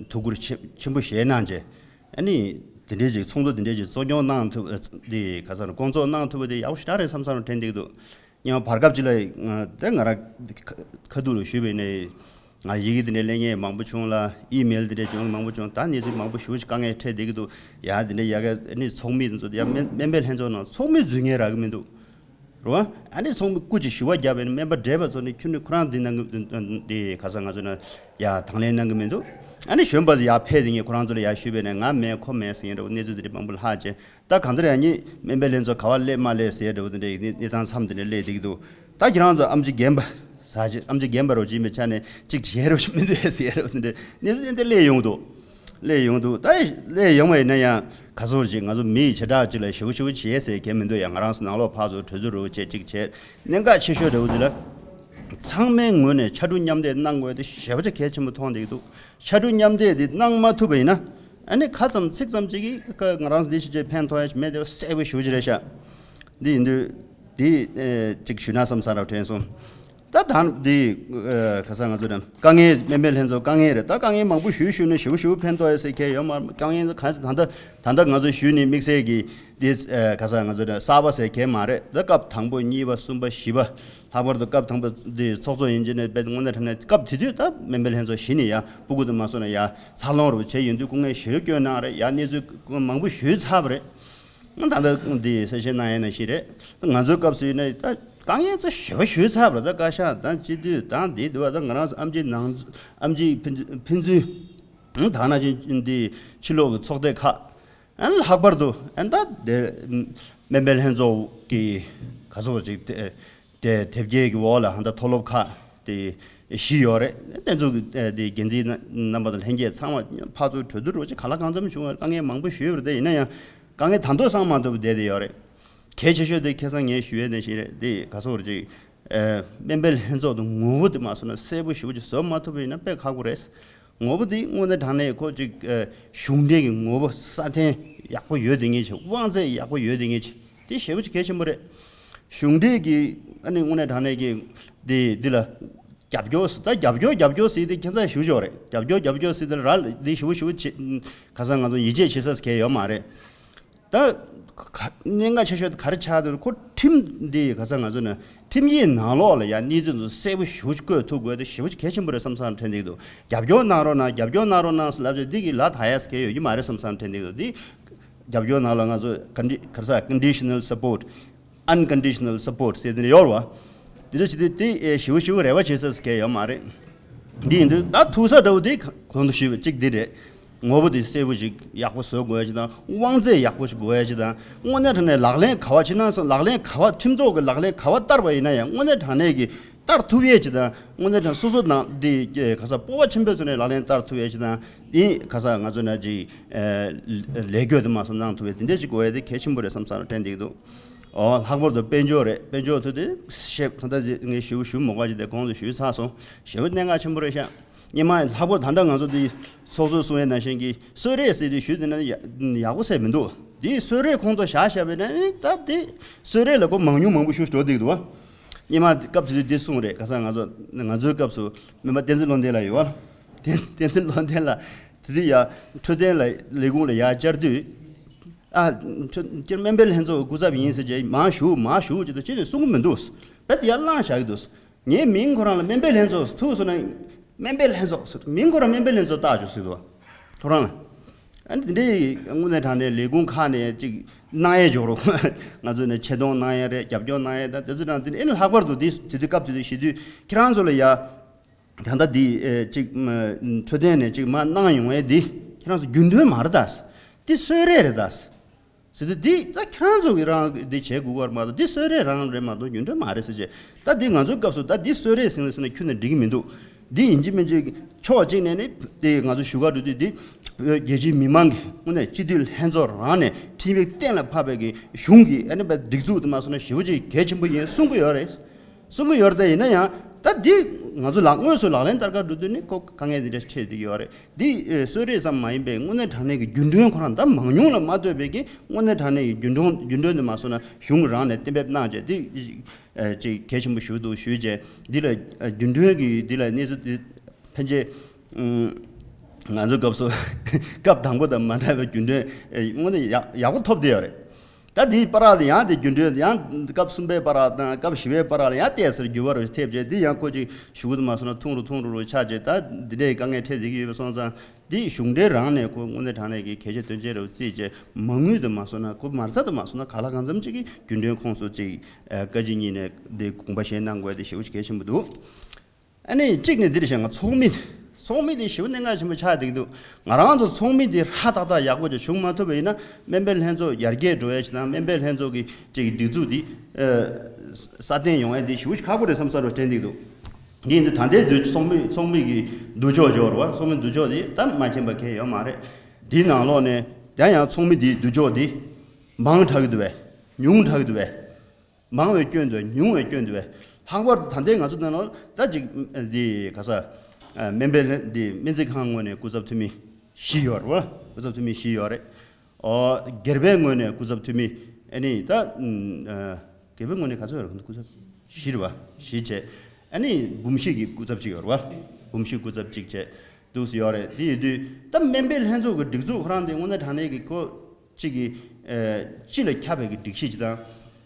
ཐུགས་ཁུར་ཆེ་ཆེན་པོ་བཞེས་གནང་བྱས་ཨ་ནི་དེ་འདྲའི་ཅིག་ཚོགས་འདུ་དེ་འདྲའི་ཅིག་གཙོ་སྐྱོང་གནང་ཐུབ་དེ་ག་ས་ན་སྐོང་ཚོགས་གནང་ཐུབ་པ་དེ་ཡག་པོ་ཞེ་དྲག་རེད་བསམ་བསམ་དྲན་གྱི་འདུག་སྔོན་མ་བར་སྐབས་ཅིག་ལ་ང་དེ་ང་རང་ཁ་ཁ་ཐུག་ལ་ཞུས་པ་ཡིན་ན་ང་ཡི་གེ་དེ་འདྲ་ལེན་མཁན་མང་པོ་བྱུང་ལ་ཨི་མེལ་དེ་འདྲ་བྱུང་མང་པོ་བྱུང་ད་གནས་ཚུལ་མང་པོ་ཞེ་པོ་ཅིག་དཀའ་ངལ་འཕྲད་བསྡད་ཀྱི་འདུག་ཡ་དེ་འདྲ་ཡ་ག་ནི་ཚོགས་མི་དེ་ཚོ་ཡ་སྨན་སྨན་པའི་ལྷན་ཚོགས་ནང་ཚོགས་མི་འཛུལ་མཁན་རག་གི་མི་འདུག་རེད་བ། ཨ་ནི་ཚོགས་མི་སྐུ་མཁྱེན་ཞུ་བ་བརྒྱབ་པ་ཡིན་ན་སྨན་པ་བགྲེས་པ་ཚོ་ནི་ཁྱོད་ནི་ཁོ་རང་འདི་གནང་གི་འདི་ག་ས་ང་ཚོ་ན་ཡ་དང་ལེན་གནང་གི་མི་འདུག་ཨ་ནི་གཞོན་པ་ཚོ་ཡ་ཕེབས་དེ་ངས་ཁོ་རང་ཚོ་ལ་ཡ་ཞུས་པ་ཡིན་ན་ང་མེད་ཁོ་མེད་ཟེར་མཁན་འདྲ་བོ་གནས་ཚུལ་དེ་འདྲ་མང་པོ་ལྷག་བྱས། ད་གང་ལྟར་ཡང་ཉིད་སྨན་པའི་ལྷན་ཚོགས་ག་བ་སླེབས་མ་སླེབས་ཟེར་འདྲ་བོ་དེ་འདྲའི་གནས་སྟངས་མཚམས་དེ་འདྲ་སླེབས་བསྡད་ཀྱི་འདུག་ད་ཁྱེད་རང་ཚོ་ཨེམ་ཆི་རྒན་པ་ཟ་ཆེ་ཨེམ་ཆི་རྒན་པ་རོ་ཅིག་ཡིན་པའི་ཆ་ནས་གཅིག་བྱས་རོ་ཞིག་མི་འདུག་ཟེར་འདྲ་བོ་དེ་འདྲའི་གནས་ཚུལ་ཏན་ཏན་སླེབས་ཡོང་གི་འདུག་སླེབས་ཡོང་གི་འདུག་ད་སླེབས་ཡོང་བ་ཡིན་ན་ཡང་ག་ཚོད་ཅིག་ང་ཚོ་མི་ཡི་བྱེ་བྲག་ཅིག་ལ་ཞེ་པོ་ཞེ་པོ་བྱས་ཟེར་མཁན་མི་འདུག་ཡང་ང་རང་ཚོ་ནང་ལོགས་ཕར་ཚུར་གྲོས་བསྡུར་རོ་བྱས་གཅིག་བྱས་གནད་འགག་ཆེ་ཤོས་འདྲ་བོ་དེ་ལ་ཚང་མའི་ངོས་ནས་ཕྱར་གྲུ་མཉམ་འདེགས་གནང་དགོས་དེ་ཞེ་པོ་ཅིག་གལ་ཆེན་པོ་མཐོང་བསྡད་ཀྱི་འདུག་ཕྱར་གྲུ་མཉམ་འདེགས་དེ་གནང་མ་ཐུབ་པ་ཡིན་ན། ཨ་ནི་ཁ་ཙམ་ཚིག་ཙམ་ཅིག་གིས་ཁ་ང་རང་འདི་ཞིག་བྱས་ཕན་ཐོགས་ཡ་ཞིག་མེད་དེ་གསལ་པོ་ཞེ་པོ་ཅིག་རེད་ཤག་འདི་ཡིན་དུས་འདི་ཨེ་ཅིག་ཞུས་ན་བསམ་ས་ར་དྲན་སོང་། ད་ད་འདི་ཨེ་ཁ་ས་ང་ཚོ་རང་དཀའ་ངལ་སྨན་པའི་ལྷན་ཚོགས་དཀའ་ངལ་རེད། ད་དཀའ་ངལ་མང་པོ་ཞུས་ཞུས་ནས་ཞེ་པོ་ཞེ་པོ་ཕན་ཐོགས་ཡ་ཟེར་མཁན་ཡོད་མ་རེད། དཀའ་ངལ་ག་ད་ལྟ་ད་ལྟ་ང་ཚོ་ཞུས་ནས་དམིགས་བསལ་གྱི་འདི་ཨེ་ཁ་ས་ང་ཚོ་རང་གསར་པ་ཟེར་མཁན་མ་རེད། ད་སྐབས་དང་པོ་གཉིས་པ་གསུམ་པ་བཞི་པ། ལྷག་པར་དུ་སྐབས་དང་པོ་འདི་ཚོགས་གཙོ་ཡིན་གཅིག་ནས་དཔེ་དངོས་གནས་དྲང་གནས་སྐབས་དེ་དུས་ད་སྨན་པའི་ལྷན་ཚོགས་གཞི་ནས་ཡ་སྤུ་གུ་དུ་མ་སོང་ན་ཡ་འཚར་ལོངས་རུ་བྱས་ཡོང་དུས་སྐུ་ངལ་ཞེ་པོ་བསྐྱོན་གནང་རེད། ཡ་གནས་ཚུལ་མང་པོ་ཞུས་ཚར་བ་རེད། ད་ལྟ་འདི་གསལ་བཤད་གནང་ཡས་ནང་བཞིན་རེད། ང་ཚོའི་སྐབས་སུ་ཡིན་ན་ད་དཀའ་ངལ་ཚོ་ཞེ་པོ་ཞུས་ཚར་བ་རེད། ད་བཀའ་ཤག་དང་སྤྱི་འཐུས་དང་འདི་འདི་བ་ད་ང་རང་ཚོ་ཨེམ་ཆི་ནང་ཨེམ་ཆི་ཕན་ཕན་ཚུན་ད་ནང་བཞིན་འདི་ཕྱི་ལོགས་ཀྱི་ཚོགས་སྡེ་ཁག་ཨན་ལྷག་པར་དུ་ཨན་ད་དེ་སྨན་པའི་ལྷན་ཚོགས་ཀྱི་ག་ཚོད་ཅིག་དེ་དེ་དེབ་སྐྱེལ་གྱི་འོག་ལ་ཧན་ད་མཐོ་སློབ་ཁག་དེ་བཞི་ཡོད་རེད། ལྷན་ཚོགས་ཀྱི་དེ་འགན་འཛིན་རྣམ་པ་དང་ལྷན་རྒྱས་ཚང་མ་ཕར་ཚུར་གྲོས་བསྡུར་རོགས་ཅིག་གང་ལ་གང་འཚམ་བྱུང་བའི་དཀའ་ངལ་མང་པོ་ཞུས་ཡོད་རེད། དེ་ཡིན་ན་ཡང་དཀའ་ངལ་ད་དུང་སངས་མ་ཐུབ་བསྡད་དེ་ཡོད་རེད། གལ་ཆེ་ཤོས་དེ་ཁ་སང་ངས་ཞུ་ཡས་ནང་བཞིན་རེད། དེ་ག་ཚོད་ཅིག་སྨན་པའི་ལྷན་ཚོགས་དང་ངོ་བོ་དེ་མ་སོང་ན་གསལ་པོ་ཞེ་པོ་ཅིག་བཟོ་མ་ཐུབ་པ་ཡིན་ན་དཔེ་ཁག་པོ་རེད། ངོ་བོ་འདི་དངོས་གནས་དྲང་གནས་ཁོ་ཅིག་ཨ་གཞུང་འབྲེལ་གྱི་ངོ་བོ་སྲ་བརྟན་ཡག་པོ་ཡོད་དེ་ངེས་ཆེ། དབང་ཚད་ཡག་པོ་ཡོད་དེ་ངེས་ཆེ། དེ་ཞེ་པོ་ཅིག་གལ་ཆེན་པོ་རེད། གཞུང་འབྲེལ་གྱི་ཨ་ནི་དངོས་གནས་དྲང་གནས་ཀྱི་འདི་འདི་ལ་རྒྱབ་སྐྱོར་ཟེར་ད་རྒྱབ་སྐྱོར་རྒྱབ་སྐྱོར་ཟེར་དེ་ཁྱད་མཚར་ཞུ་ཆོག་རེད། རྒྱབ་སྐྱོར་རྒྱབ་སྐྱོར་ཟེར་དེ་ར་འདི་ཞེ་པོ་ཞེ་པོ་བྱེད་ག་ས་ང་ཚོ་ཡིད་ཆེས་བྱེད་ས་གལ་ཡོད་མ་རེད། ད་ག་གནད་འགག་ཆེ་ཤོས་དེ་ག་རེ་ཆགས་འདུག་ཁོ་ཁྲིམས་འདི་ག་ས་ང་ཚོ་ནི་ཁྲིམས་ཡིག་ནང་ལོགས་ལ་ཡང་གནས་ཚུལ་ཚོ་གསལ་པོ་ཞེ་པོ་ཅིག་བཀོད་ཐུབ་དགོས་དེ་ཞེ་པོ་ཅིག་གལ་ཆེན་པོ་རེད་བསམ་བསམ་དྲན་འདུག་རྒྱབ་སྐྱོར་གནང་རོགས་གནང་། རྒྱབ་སྐྱོར་གནང་རོགས་གནང་ཟེར་ལབ་བྱས་འདི་གི་ལ་ད་ཡས་གལ་ཡོད་ཀྱི་མ་རེད་བསམ་བསམ་དྲན་འདུག་འདི་རྒྱབ་སྐྱོར་ནང་ལ་ང་ཚོ་ཀོན་ཌི་ག་རེ་ཟེར་conditional support, unconditional support ཟེར་དེ་འདྲ་ཡོད་རེད་བ། དེ་འདྲ་བྱེད་དུས་དེ་ཞེ་པོ་ཞེ་པོ་རེ་བ་བྱེད་ས་གལ་ཡོད་མ་རེད། འདི་ཡིན་དུས་ད་ཐུག་ས་འདྲ་བོ་དེ་གོང་དུ་ཞུས་པ་གཅིག་འདི་རེད། ངོ་བོ་དེ་གསལ་པོ་ཞིག་ཡག་པོ་བཟོ་དགོས་ཡ་ཅིག་དང་དབང་ཚད་ཡག་པོ་ཞིག་དགོས་ཡ་ཅིག་དང་དངོས་གནས་དྲང་གནས་ལག་ལེན་ག་བ་ཕྱི་ནང་སོགས་ལག་ལེན་ག་བ་ཁྲིམས་ཐོག་གི་ལག་ལེན་ག་བ་བསྟར་བ་ཡིན་ན་ཡང་དངོས་གནས་དྲང་གནས་ཀྱི་བསྟར་ཐུབ་ཡས་ཅིག་དང་དངོས་གནས་དྲང་སོ་སོ་ནང་འདི་ག་ས་སྤོབས་པ་ཆེན་པོའི་ཐོག་ནས་ལག་ལེན་བསྟར་ཐུབ་ཡས་ཅིག་དང་འདི་ག་ས་ང་ཚོ་ན་ཅིག་ལས་བགོས་དེ་མ་སོང་གནང་ཐུབ་ཡས་དེ་འདྲས་ཅིག་དགོས་ཡས་དེ་གལ་ཆེན་པོ་རེད་བསམ་བསམ་དྲན་འདུག་ཨོ་ལྷག་པར་དུ་དཔལ་འབྱོར་རེད། དཔལ་འབྱོར་ཐོག་དེ་ཞེ་ད་ལྟ་ངས་ཞུ་ཞུ་མ་དགོས་ཅིག་དེ་གོང་དུ་ཞུས་ཚར་སོང་། ཞེ་པོ་གནད་འགག་ཆེན་པོ་རེད་ཤག་སྔོན་མ་ལྷག་པར་ད་ལྟ་ང་ཚོ་འདི་ཚོགས་གཙོས་གསུང་ཡས་ནང་བཞིན་གྱི་གསོལ་རས་ཟེར་དུས་ཞུས་དེ་ན་ཡག་ཡག་པོ་ཟེར་མི་འདུག་འདི་གསོལ་རས་ཁོང་ཚོ་བཞག་བཞག་པས་ན་ད་དེ་གསོལ་རས་ལ་ཁོ་མང་ཉུང་མང་པོ་ཞུ་འགྲོ་བསྡད་འདུག་བ། སྔོན་མ་སྐབས་དེ་དུས་འདི་གསུངས་རེད། ག་ས་ང་ཚོ་ང་ཚོའི་སྐབས་སུ་སྨན་པ་བསྟན་འཛིན་བློ་ལྡན་ལགས་ཡོད་བ། བསྟན་བསྟན་འཛིན་བློ་ལྡན་ལགས་དེ་དུས་ཡ་འཕྲོད་བསྟེན་ལ་ལས་ཁུངས་ལ་ཡར་བཅར་དུས་ཨ་འཕྲོད་སྨན་པའི་ལྷན་ཚོགས་སྐུ་ཚབ་ཡིན་ཟེར་རྗེས་མར་ཞུ་མར་ཞུ་ཅེས་དུ་ཅི་ནས་གསུང་གི་མི་འདུག་རྦད་དེ་ཡར་བླངས་བཞག་གི་འདུག་ངའི་མིང་ཁོ་རང་ལ་སྨན་པའི་ལྷན་ཚོགས་ཐུག་སོང་ན་སྨན་པའི་ལྷན་ཚོགས་ཟེར། མིང་ཁོ་རང་སྨན་པའི་ལྷན་ཚོགས་བཏགས་བཅུག་ཟེར་འདུག་ཁོ་རང་ལ། ཨ་ནི་དེ་འདྲའི་དངོས་གནས་དྲང་གནས་ལས་ཁུངས་ཁག་ནས་ཅིག་གནང་ཡས་འཇོག་རོགས། ང་ཚོ་ནས་ཆེ་མཐོང་གནང་ཡས་རེད། རྒྱབ་སྐྱོར་གནང་ཡས་དང་དེ་ཚོ་དང་དེ་ནས་ཨེ་ནི་ལྷག་པར་དུ་དེ་དེ་དུས་སྐབས་དེ་དུས་ཞུ་དུས་ཁྱེད་རང་ཚོ་ལ་ཡ་ད་ལྟ་འདི་ཨེ་ཅིག་འཕྲོད་བསྟེན་ནས་ཅིག་མར་གནང་ཡོང་ཡས་འདི་ཁྱེད་རང་ཚོ་རྒྱུན་མཐུད་མ་རེད་ད། འདི་གསོལ་རས་རེད་ད། ཟེར་དུས་འདི་ད་ཁྱེད་རང་ཚོ་གིས་རང་འདི་བྱེད་དགོས་ཀྱི་མ་གཏོགས་འདི་གསོལ་རས་རང་རེད་མ་གཏོགས་རྒྱུན་མཐུད་མ་རེད་ཟེར་བྱས། ད་འདི་ང་ཚོའི་སྐབས་སུ་ད་འདི་གསོལ་རས་ཟེར་ནས་ཟེར་ན་ཁྱོན་ནས་འགྲིག་གི་མི་འདུག་འདི་ཡིན་གཅིག་མིན་གཅིག་ཕྱོགས་གཅིག་ནས་ནི་དེ་ང་ཚོ་ཞུ་ག་འགྲོ་དུས་འདི་བོད་རྒྱ་ཆེའི་མི་མང་གི་དངོས་གནས་སྤྱི་འཐུས་ལྷན་ཚོགས་རང་ནས་ཁྲིམས་ཡིག་གཏན་ལ་ཕབ་པའི་གི་གཞུང་གི་ཨ་ནི་བའི་སྒྲིག་འཛུགས་དུ་མ་སོང་ན་ཞེ་པོ་ཅིག་གལ་ཆེན་པོ་ཡིན་གསུང་གི་ཡོད་རེད། གསུང་གི་ཡོད་རེད། ཡིན་ན་ཡང་ད་འདི་ང་ཚོ་ལག་དངོས་སུ་ལག་ལེན་བསྟར་ག་འགྲོ་དུས་ནི་ཁོ་དཀའ་ངལ་འདི་འདྲ་འཕྲད་བསྡད་ཀྱི་ཡོད་རེད། འདི་ཨེ་གསོལ་རས་ཙམ་མ་ཡིན་པའི་དངོས་གནས་དྲང་གནས་ཀྱི་རྒྱུན་གྲོན་ཁོ་རང་ད་མང་ཉུང་ལ་མ་ལྟོས་པའི་གི་དངོས་གནས་དྲང་གནས་ཀྱི་རྒྱུན་གྲོན་རྒྱུན་གྲོན་དུ་མ་སོང་ན་གཞུང་རང་ནས་གཏན་འབེབས་གནང་བྱས་འདི་ཨེ་ཅིག་གལ་ཆེན་པོ་ཞུ་འདུག་ཞུས་བྱས་འདི་ལ་ཨེ་རྒྱུན་གྲོན་གྱི་འདི་ལ་གནས་ཚུལ་འདི་ཕན་ཆད་ཨུམ་ང་ཚོ་སྐབས་སུ་སྐབས་དང་པོ་དང་མ་འདྲ་བའི་རྒྱུན་གྲོན་ཨེ་དངོས་གནས་ཡག་ཡག་པོ་ཐོབ་བསྡད་ཡོད་རེད། ད་དེའི་བར་ལ་ཡང་དེ་རྒྱུན་གྲོན་ཡང་སྐབས་གསུམ་པའི་བར་ལ་དང་སྐབས་བཞི་པའི་བར་ལ་ཡང་ཏོག་ཙམ་འགྱུར་བ་རུ་ཐེབས་རྗེས་འདི་ཡང་ཁོ་ཅིག་ཞུ་གི་འདུག་མ་སོང་ན་ཐུང་རུ་ཐུང་རུ་རུ་ཆགས་རྗེས་ད་འདི་འདྲའི་དཀའ་ངལ་འཕྲད་བསྡད་ཀྱི་ཡོད་པ་སོང་ཙང་འདི་གཞུང་འབྲེལ་རང་ནས་ཁོ་དངོས་གནས་དྲང་གནས་ཀྱི་གལ་ཆེ་དོན་ཆེ་རུ་བརྩིས་རྗེས་མ་དངུལ་དུ་མ་སོང་ན་ཁོ་མ་རྩ་དུ་མ་སོང་ན་ག་ལ་གང་འཚམ་ཅིག་གི་རྒྱུན་གྲོན་ཁོངས་སུ་ཅིག་བཀའ་སྤྱི་གཉིས་ནས་འདི་དགོངས་པ་བཞེས་གནང་དགོས་དེ་ཞེ་པོ་ཅིག་གལ་ཆེན་པོ་འདུག་ཨ་ནི་གཅིག་ནི་འདིར་བཞག་ང་ཚོགས་མི། ཚོགས་མི་དེ་ཞེ་པོ་གནད་འགག་ཆེན་པོ་ཆགས་བསྡད་ཀྱི་འདུག་ང་རང་ཚོ་ཚོགས་མི་དེ་ཧྲ་ཏག་ཏག་ཡག་པོ་ཅིག་བྱུང་མ་ཐུབ་པ་ཡིན་ན་སྨན་པའི་ལྷན་ཚོགས་ཡར་རྒྱས་འགྲོ་ཡ་ཞིག་དང་སྨན་པའི་ལྷན་ཚོགས་ཀྱི་ཅིག་སྒྲིག་འཛུགས་འདི་ཨ་སྲ་བརྟན་ཡོང་ཡ་དེ་ཞེ་པོ་ཞིག་ཁག་པོ་རེད་བསམ་ས་རུ་དྲན་བསྡད་ཀྱི་འདུག་འདི་ཡིན་དུས་ད་ལྟའི་དུས་ཚོགས་མི་ཚོགས་མི་གི་འདུ་ཕྱོགས་འབྱོར་བ་ཚོགས་མི་འདུ་ཕྱོགས་དེ་ད་མ་མཁྱེན་པ་གང་ཡང་ཡོད་མ་རེད། འདིའི་ནང་ལོགས་ནས་ཡང་ཡང་ཚོགས་མི་འདིའི་འདུ་ཕྱོགས་འདི་མང་དྲགས་ཀྱི་འདུག་བས། ཉུང་དྲགས་ཀྱི་འདུག་བས། མང་བའི་སྐྱོན་དུ་ཉུང་བའི་སྐྱོན་དུ་བས། ལྷག་པར་དུ་ད་ལྟའི་ང་ཚོ་ནང་ལ་ད་ཅིག་འདི་ག་ས་སྨན་པའི་ལྷན་འདི་སྨན་རྩིས་ཁང་ངོས་ནས་སྐུ་ཚབ་འཐུས་མི་བཞི་ཡོད་རེད་བ། སྐུ་ཚབ་འཐུས་མི་བཞི་ཡོད་རེད། ཨོ་སྒེར་པའི་ངོས་ནས་སྐུ་ཚབ་འཐུས་མི་ཨ་ནི་ད་སྒེར་པའི་ངོས་ནས་ག་ཚོད་ཡོད་རེད། སྐུ་ཚབ་བཞི་རེད་བ། བཞི་བྱས་ཨ་ནི་འབུམ་བཞི་གི་སྐུ་ཚབ་གཅིག་ཡོད་རེད་བ། འབུམ་བཞི་སྐུ་ཚབ་གཅིག་བྱས་འདུག་སེ་ཡོད་རེད། དེ་ཡིན་དུས་ད་སྨན་པའི་ལྷན་ཚོགས་ཀྱི་སྒྲིག་འཛུགས་ཁོ་རང་དེ་དངོས་གནས་དྲང་གནས་ཀྱི་ཁོ་གཅིག་གི་ཨ་སྤྱི་ལ་ཁྱབ་པའི་གི་སྒྲིག་གཞི་ཅིག་དང་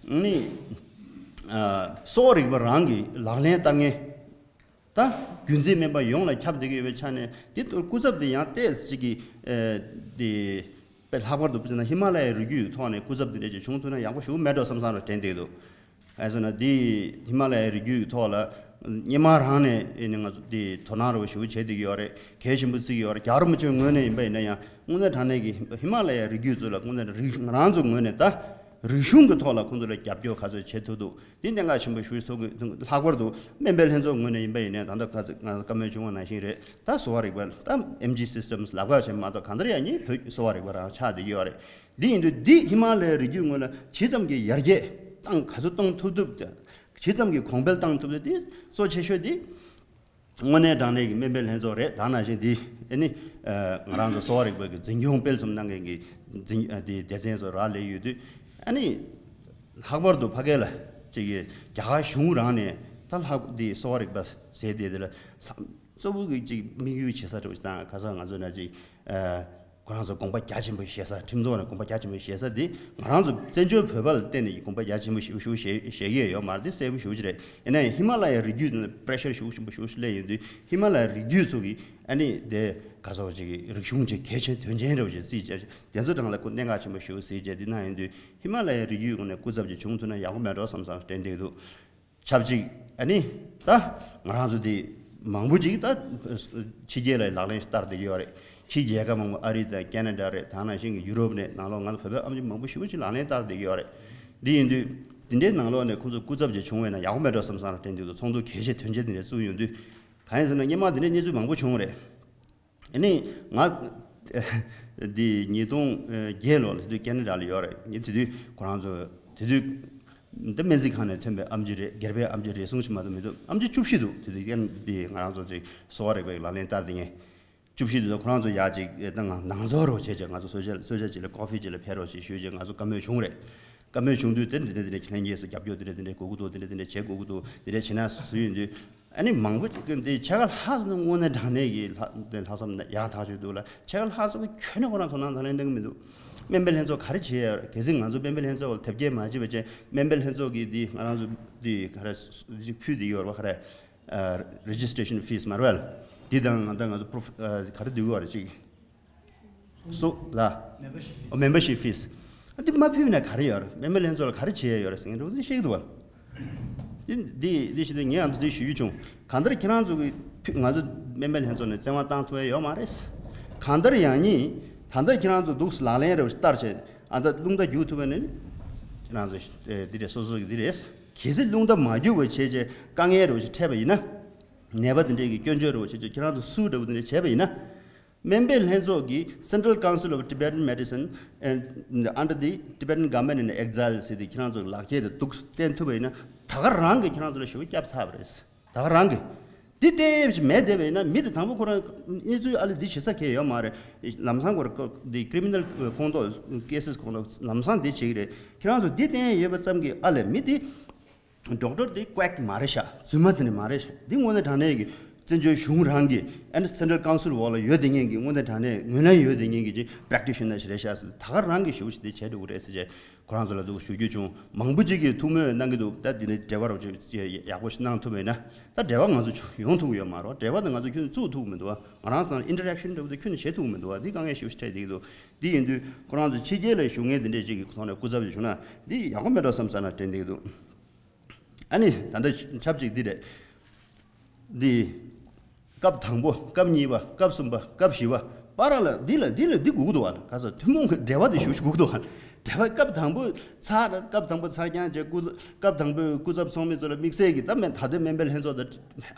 ནི་ཨ་གསོ་བ་རིག་པ་རང་གི་ལག་ལེན་བསྟར་མཁན་ད་རྒྱུན་འཛིན་སྨན་པ་ཡོངས་ལ་ཁྱབ་བསྡད་ཀྱི་ཡོད་པའི་ཆ་ནས་དེ་ལྟར་སྐུ་ཚབ་དེ་ཡང་ཏོག་ཙམ་ཅིག་གི་ཨ་དེ་དཔེ་ལྷག་པར་དུ་དཔེར་ན་ཧི་མ་ལ་ཡའི་རི་རྒྱུད་ཀྱི་ཐོག་ནས་སྐུ་ཚབ་དེ་འདྲ་ཅིག་བྱུང་ཐུབ་ན་ཡག་པོ་ཞེ་པོ་མེད་འགྲོ་བསམ་བསམ་རེ་དྲན་བསྡད་འདུག་ཨ་ཟེར་ན་འདི་ཧི་མ་ལ་ཡའི་རི་རྒྱུད་ཀྱི་ཐོག་ལ་སྔོན་མ་རང་ནས་ཨེ་ནི་ང་ཚོ་འདི་དོ་སྣང་རོགས་ཞུ་བྱེད་བསྡད་ཀྱི་ཡོད་རེད། གལ་ཆེན་པོ་བརྩི་གི་ཡོད་རེད། རྒྱལ་བ་རིན་པོ་ཆེའི་ངོས་ནས་ཡིན་པ་ཡིན་ན་ཡང་དངོས་གནས་དྲང་གནས་ཀྱི་ཧི་མ་ལ་ཡའི་རི་རྒྱུད་ཚོ་ལ་དངོས་གནས་རིག་ང་རང་ཚོའི་ངོས་ནས་ད་རིག་གཞུང་གི་ཐོག་ལ་ཁོང་ཚོ་ལ་རྒྱབ་སྐྱོར་ག་ཚོད་བྱེད་ཐུབ་འདུག་འདི་གནད་འགག་ཆེན་པོ་ཞིག་ཐུག་གི་འདུག་ལྷག་པར་དུ་སྨན་པའི་ལྷན་ཚོགས་ངོས་ནས་ཡིན་པ་ཡིན་ན་ད་ལྟ་ཁ་ང་ཚོ་བཀའ་མོལ་བྱུང་བ་ནང་བཞིན་རེད། ད་གསོ་བ་རིག་པ་ད་ཨེམ་ཇི་སིས་ཊམ་ལབ་ཁ་བྱས་མ་གཏོགས་གང་ལྟར་ཡང་ཉིད་བོད་གསོ་བ་རིག་པ་རང་ཆགས་བསྡད་ཀྱི་ཡོད་རེད། འདི་ཡིན་དུས་འདི་ཧི་མ་ལ་ཡའི་རི་རྒྱུད་ངོས་ལ་ཇི་ཙམ་གྱི་ཡར་རྒྱས་བཏང་ག་ཚོད་གཏོང་ཐུབ་ཐུབ་དང་ཇི་ཙམ་གྱི་གོང་འཕེལ་བཏང་ཐུབ་ཐུབ་འདི་གཙོ་ཆེ་ཤོས་འདི་དངོས་གནས་དྲང་གནས་ཀྱི་སྨན་པའི་ལྷན་ཚོགས་རེད། ད་ནང་བཞིན་འདི་ཨ་ནི་ང་རང་ཚོ་གསོ་བ་རིག་པ་གི་འཛིན་སྐྱོང་སྤེལ་གསུམ་གནང་མཁན་གྱི་འཛིན་འདི་སྡེ་ཚན་ཚོ་རག་ལས་ཡོད་དུས་ཨ་ནི་ལྷག་པར་དུ་ཕ་གི་ལ་ཅིག་གི་རྒྱ་གར་གཞུང་རང་ནས་ད་ལྷག་འདི་གསོ་བ་རིག་པ་ཟེར་དེ་དེ་ལ་གཙོ་བོ་གི་ཅིག་དམིགས་ཡུལ་བྱེད་ས་འདྲ་བོ་ཞིག་དང་ག་ས་ང་ཚོ་ན་ཅིག་ཨ། ཁོ་རང་ཚོ་དགོངས་པ་རྒྱ་ཆེན་པོ་བཞེས་ས། ཁྲིམས་ཚོགས་ནས་དགོངས་པ་རྒྱ་ཆེན་པོ་བཞེས་ས་འདི་ང་རང་ཚོ་བཙན་བྱོལ་བོད་པ་ལ་བརྟེན་ནས་ཀྱི་དགོངས་པ་རྒྱ་ཆེན་པོ་ཞེ་པོ་ཞེ་པོ་བཞེས་ཀྱི་ཡོད་མ་རེད། འདི་གསལ་པོ་ཞེ་པོ་ཅིག་རེད། ཡིན་ན་ཡང་ཧི་མ་ལ་ཡའི་རི་རྒྱུད་ནང་པེ་རེ་ཤར་ཞེ་པོ་ཞེ་པོ་ཞེ་པོ་ཞིག་སླེབས་ཡོང་དུས་ཧི་མ་ལ་ཡའི་རི་རྒྱུད་ཚོ་གི་ཨ་ནི་དེ་ག་ཚོད་ཅིག་གི་རིག་གཞུང་ཅིག་གལ་ཆེན་དོན་ཆེན་འདྲ་བོ་ཅིག་བརྩིས་བྱས་དེ་ཚོ་གྲངས་ལ་ཁོ་གནད་འགག་ཆེན་པོ་ཞེ་པོ་བརྩིས་བྱས་དེ་ན་ཡིན་དུས་ཧི་མ་ལ་ཡའི་རི་རྒྱུད་ངོས་ནས་སྐུ་ཚབ་ཅིག་བྱུང་ཐུབ་ན་ཡག་པོ་མེད་འགྲོ་བསམ་བསམ་དྲན་བསྡད་འདུག་ཆབས་ཅིག་ཨ་ནི་ད་ང་རང་ཚོ་དེ་མང་པོ་ཅིག་ད་ཕྱི་རྒྱལ་ལ་ལག་ལེན་བསྟར་བསྡད་ཀྱི་ཡོད་རེད། ཕྱིའི་རྒྱལ་ཁབ་མང་པོ་ཨ་རི་དང་ཁེ་ན་ཌ་རེད། ད་ནང་བཞིན་གྱི་ཡུ་རོབ་ནས་ནང་ལོགས་ང་ཚོ་བོད་པའི་ཨེམ་ཆི་མང་པོ་ཞེ་པོ་ཅིག་ལག་ལེན་བསྟར་བསྡད་ཀྱི་ཡོད་རེད། འདི་ཡིན་དུས་དེ་འདྲའི་ནང་ལོགས་ནས་ཁོང་ཚོ་སྐུ་ཚབ་ཅིག་བྱུང་བས་ན་ཡག་པོ་མེད་འགྲོ་བསམ་བསམ་དྲན་འདུག་ཚོགས་འདུ་གལ་ཆེ་དོན་ཆེ་དེ་འདྲ་བཙུགས་ཡོང་དུས་གང་ཡིན་ཟེར་ན་སྔོན་མ་དེ་འདྲའི་གནས་ཚུལ་མང་པོ་བྱུང་རེད། ཨ་ནི་ང་འདི་ཉིས་སྟོང་བརྒྱད་ལོ་ལ་དུས་ཁེ་ན་ཌ་ལ་ཡོད་རེད། ངས་དེ་དུས་ཁོ་རང་ཚོ་དེ་དུས་འདི་སྨན་རྩིས་ཁང་ནས་ཐོན་པའི་ཨེམ་ཆི་རེད། སྒེར་པའི་ཨེམ་ཆི་རེད་གསུངས་ཤིག་མ་གཏོགས་མི་འདུག་ཨེམ་ཆི་བཅུ་བཞི་འདུག་དེ་དུས་ཁེ་ན་འདི་ང་རང་ཚོ་ཅིག་གསོ་བ་རིག་པའི་ལག་ལེན་བསྟར་དེ་ངས་བཅུ་བཞི་འདུག་ཁོ་རང་ཚོ་ཡག་ཅིག་ད་ང་ནང་ཚོགས་རོགས་བྱས་ཅིག་ང་ཚོ་གསོལ་ཇ་གསོལ་ཇ་ཅིག་ལ་ཀོ་ཕི་ཅིག་ལ་ཕེབས་རོགས་ཅིག་ཞུས་ཅིག་ང་ཚོ་བཀའ་མོལ་བྱུང་རེད། བཀའ་མོལ་བྱུང་དུས་དེ་འདི་འདྲ་འདི་འདྲ་ཁྱེད་ལྷན་རྒྱས་སུ་རྒྱབ་སྐྱོར་འདི་འདྲ་འདི་འདྲ་དགོས་ཀྱི་འདུག་འདི་འདྲ་འདི་འདྲ་བྱེད་དགོས་ཀྱི་འདུག་འདི་འདྲ་བྱེད་ན་སུ་ཡིན་དུས། ཨ་ནི་མང་པོ་ཅིག་གིས་འདི་ཕྱེད་ཀ་ལྷག་ཙམ་དངོས་གནས་དྲང་གནས་ཀྱི་ལྷག་འདི་ལྷག་བསམ་ཡག་ཐག་ཆོད་འདུག་ལ། ཕྱེད་ཀ་ལྷག་ཙམ་གྱིས་ཁྱོན་ནས་ཁོ་རང་དོ་སྣང་དང་ལེན་གཏོང་གི་མི་འདུག་སྨན་པའི་ལྷན་ཚོགས་ག་རེ་བྱེད་ཡ་ཡོད་རེད། གལ་སྲིད་ང་ཚོ་སྨན་པའི་ལྷན་ཚོགས་ལ་དེབ་སྐྱེལ་མ་བྱས་པ་བྱས་སྨན་པའི་ལྷན་ཚོགས་ཀྱིས་འདི་ང་རང་ཚོ་འདི་ག་རེ་ཅིག་ཕུལ་བསྡད་ཡོད་རེད་པ། ག་རེ་registration fees མ་རེད་པ། འདི་དང་ང་ད་ང་ཚོ་པོ་རོ་ག་རེ་འདུག་ཡོད་རེད་ཅིག་སོ་ལ། Membership fees. ཨ་འདི་མ་ཕུལ་ན་ག་རེ་ཡོད་རེད། སྨན་པའི་ལྷན་ཚོགས་ལ་ག་རེ་བྱེད་ཡ་ཡོད་རེད་ཟེར་མཁན་འདྲ་བོ་འདི་བཤད་ཀྱི་འདུག་བ། འདི་འདི་འདི་བྱེད་དུས་ངས་ཨ་འདི་འདི་ཞུ་རྒྱུ་བྱུང་། གང་ལྟར་ཁྱེད་རང་ཚོ་གི་ཕུ་ང་ཚོ་སྨན་པའི་ལྷན་ཚོགས་ནས་བཙན་དབང་བཏང་ཐུབ་ཡ་ཡོད་མ་རེད། གང་ལྟར་ཡང་སྙིང་ད་ལྟ་ཁྱེད་རང་ཚོ་འདུག་ལག་ལེན་རེ་བ་ཞིག་བསྟར་བྱས་ཨ་ད་རླུང་རྟ་རྒྱུག་ཐུབ་པ་ནི་ཁྱེད་རང་ཚོ་འདི་རེད། སོ་སོ་གི་འདི་རེད། གལ་སྲིད་རླུང་རྟ་མ་རྒྱུག་པ་བྱས་བྱས་དཀའ་ངལ་རེ་བ་ཞིག་འཕྲད་པ་ཡིན་ན། ནད་པ་འདི་འདྲས་ཀྱི་སྐྱོན་བརྗོད་རེ་བ་བྱས་བྱས་ཁྱེད་རང་ཚོ་སུ་འདྲ་བོ་འདི་འདྲས་བྱས་པ་ཡིན་ན། སྨན་པའི་ལྷན་ཚོགས་ཀྱིས་Central Council of Tibetan Medicine and under the Tibetan Government in Exile ཟེར་ཏེ་ཁྱེད་རང་ཚོ་ལག་ཁྱེར་དེ་འདུག་བསྟན་ཐུབ་པ་ཡིན་ན། ད་ག་རང་གི་ཁྱེད་རང་ཚོ་ལ་ཞེ་པོ་སྐྱབས་ཚར་བ་རེད། ད་ག་རང་གི་འདི་གཏན་ཡོད་ཅིག་མེད་བསྡད་པ་ཡིན་ན། མི་དེ་དང་པོ་ཁོ་རང་གནས་ཚུལ་ཨ་ལེ་འདི་བྱེད་ས་གང་ཡང་ཡོད་མ་རེད། ལམ་སང་ཁོ་རང་འདི་ཀི་རི་མི་ནལ་ཁོངས་གཏོགས་ཀེ་སི་ཁོངས་གཏོགས་ལམ་སང་འདི་བྱེད་ཀྱི་རེད། ཁྱེད་རང་ཚོ་འདི་གཏན་ཡོད་པ་ཙམ་གྱིས་ཨ་ལེ་མི་འདི་ཌོག་ཊར་འདི་ཀུའེག་མ་རེད་ཤག་རྫུན་མ་དེ་ནི་མ་རེད་ཤག་འདི་དངོས་གནས་དྲང་གནས་ཀྱི་བཙན་བྱོལ་གཞུང་རང་གི་ཨ་ནི་སེན་ཊྲལ་ཀའུན་སིལ་འོག་ལ་ཡོད་བསྡད་མཁན་གྱི་དངོས་གནས་དྲང་གནས་ངོས་ལེན་ཡོད་བསྡད་མཁན་གྱི་ཅིག་པྲེག་ཊི་ཤི་ནར་ཞིག་རེད་ཤག་ཟེར། ད་ག་རང་གི་ཞེ་པོ་ཅིག་འདི་བྱས་འགྲོ་གི་རེད་ཟེར་བྱས། ཁོ་རང་ཚོ་ལ་འདུག་ཞུ་རྒྱུ་བྱུང་། མང་པོ་ཅིག་གིས་ཐུགས་སྨོན་གནང་གི་འདུག་ད་འདི་ནས་འབྲེལ་བ་རོགས་ཅིག་ཡག་པོ་ཞིག་གནང་ཐུབ་མེད་ན། ད་འབྲེལ་བ་ང་ཚོ་ཡོང་ཐུབ་ཡོད་མ་རེད། འབྲེལ་བ་དེ་ང་ཚོ་ཁྱོན་ནས་བཙུགས་ཐུབ་མི་འདུག་ང་རང་ཚོ་དང་ཨིན་ཊར་ཨེག་ཤན་འདྲ་བོ་དེ་ཁྱོན་ནས་བྱེད་ཐུབ་མི་འདུག་འདི་དཀའ་ངལ་ཞེ་པོ་ཞིག་འཕྲད་བསྡད་ཀྱི་འདུག་འདི་ཡིན་དུས་ཁོ་རང་ཚོ་ཕྱི་རྒྱལ་ལ་བཞུགས་མཁན་དེ་འདྲས་ཅིག་གི་ཐོག་ནས་སྐུ་ཚབ་ཅིག་བྱུང་ན་འདི་ཡག་པོ་མེད་འགྲོ་བསམ་ས་ན་དྲན་བསྡད་ཀྱི་འདུག་ཨ་ནི་ད་ལྟ་ཆབས་ཅིག་འདི་རེད། འདི། སྐབས་དང་པོ། སྐབས་གཉིས་པ། སྐབས་གསུམ་པ། སྐབས་བཞི་པ། བར་ལ་འདི་ལ་འདི་ལ་འདི་དགོས་ཀྱི་འདུག་བ། ག་ས་ཐུན་མོང་གི་འབྲེལ་བ་དེ་ཞུ་ཞུ་དགོས་ཀྱི་འདུག་བ། འབྲེལ་བ་སྐབས་དང་པོ་ཚར། སྐབས་དང་པོ་ཚར་རྐྱང་བྱས་སྐུ། སྐབས་དང་པོའི་སྐུ་ཚབ་ཚོགས་མི་ཚོ་ལ་དམིགས་བསལ་གྱི་ད་མེད་ད་ལྟའི་སྨན་པའི་ལྷན་ཚོགས་དང་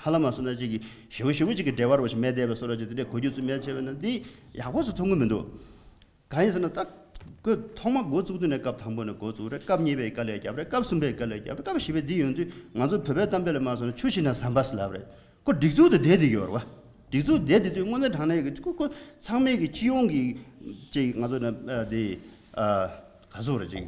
ཧ་ལམ་མ་སོང་ན་ཅིག་གི་ཞེ་པོ་ཞེ་པོ་ཅིག་གི་འབྲེལ་བ་རོ་ཞིག་མེད་བསྡད་པ་སོ་ར་ཅིག་དེ་འདྲའི་གོ་རྒྱུ་ཚོད་མེད་བྱས་པ་ན་འདི་ཡག་པོ་ཞིག་མཐོང་གི་མི་འདུག་གང་ཡིན་ཟེར་ན་ད། ཁོས་ཐོག་མ་འགོ་བཙུགས་དུས་ནས་སྐབས་དང་པོ་ནས་འགོ་བཙུགས་རེད། སྐབས་གཉིས་པའི་དཀའ་ལས་བརྒྱབ་རེད། སྐབས་གསུམ་པའི་དཀའ་ལས་བརྒྱབ་རེད། སྐབས་བཞི་པའི་འདི་ཡོང་དུས་ང་ཚོ་བོད་པའི་གཏམ་དཔེ་ལ་མ་སོང་ན་ཆུ་ཤིང་ན་ཟམ་པ་ཟེར་ལབ་རེད། ཁོ་སྒྲིག་འཛུགས་དེ་བསྡད་བསྡད་ཀྱི་ཡོད་རེད་བ། སྒྲིག་འཛུགས་བསྡད་བསྡད་དུས་དངོས་གནས་དྲང་གནས་ཀྱི་ཁོ་ཁོ་ཚང་མས་ཀྱི་སྤྱི་ཡོངས་ཀྱི་ཅིག་ང་ཚོ་ན་འདི་ག་ཟེར་རེད་ཅིག་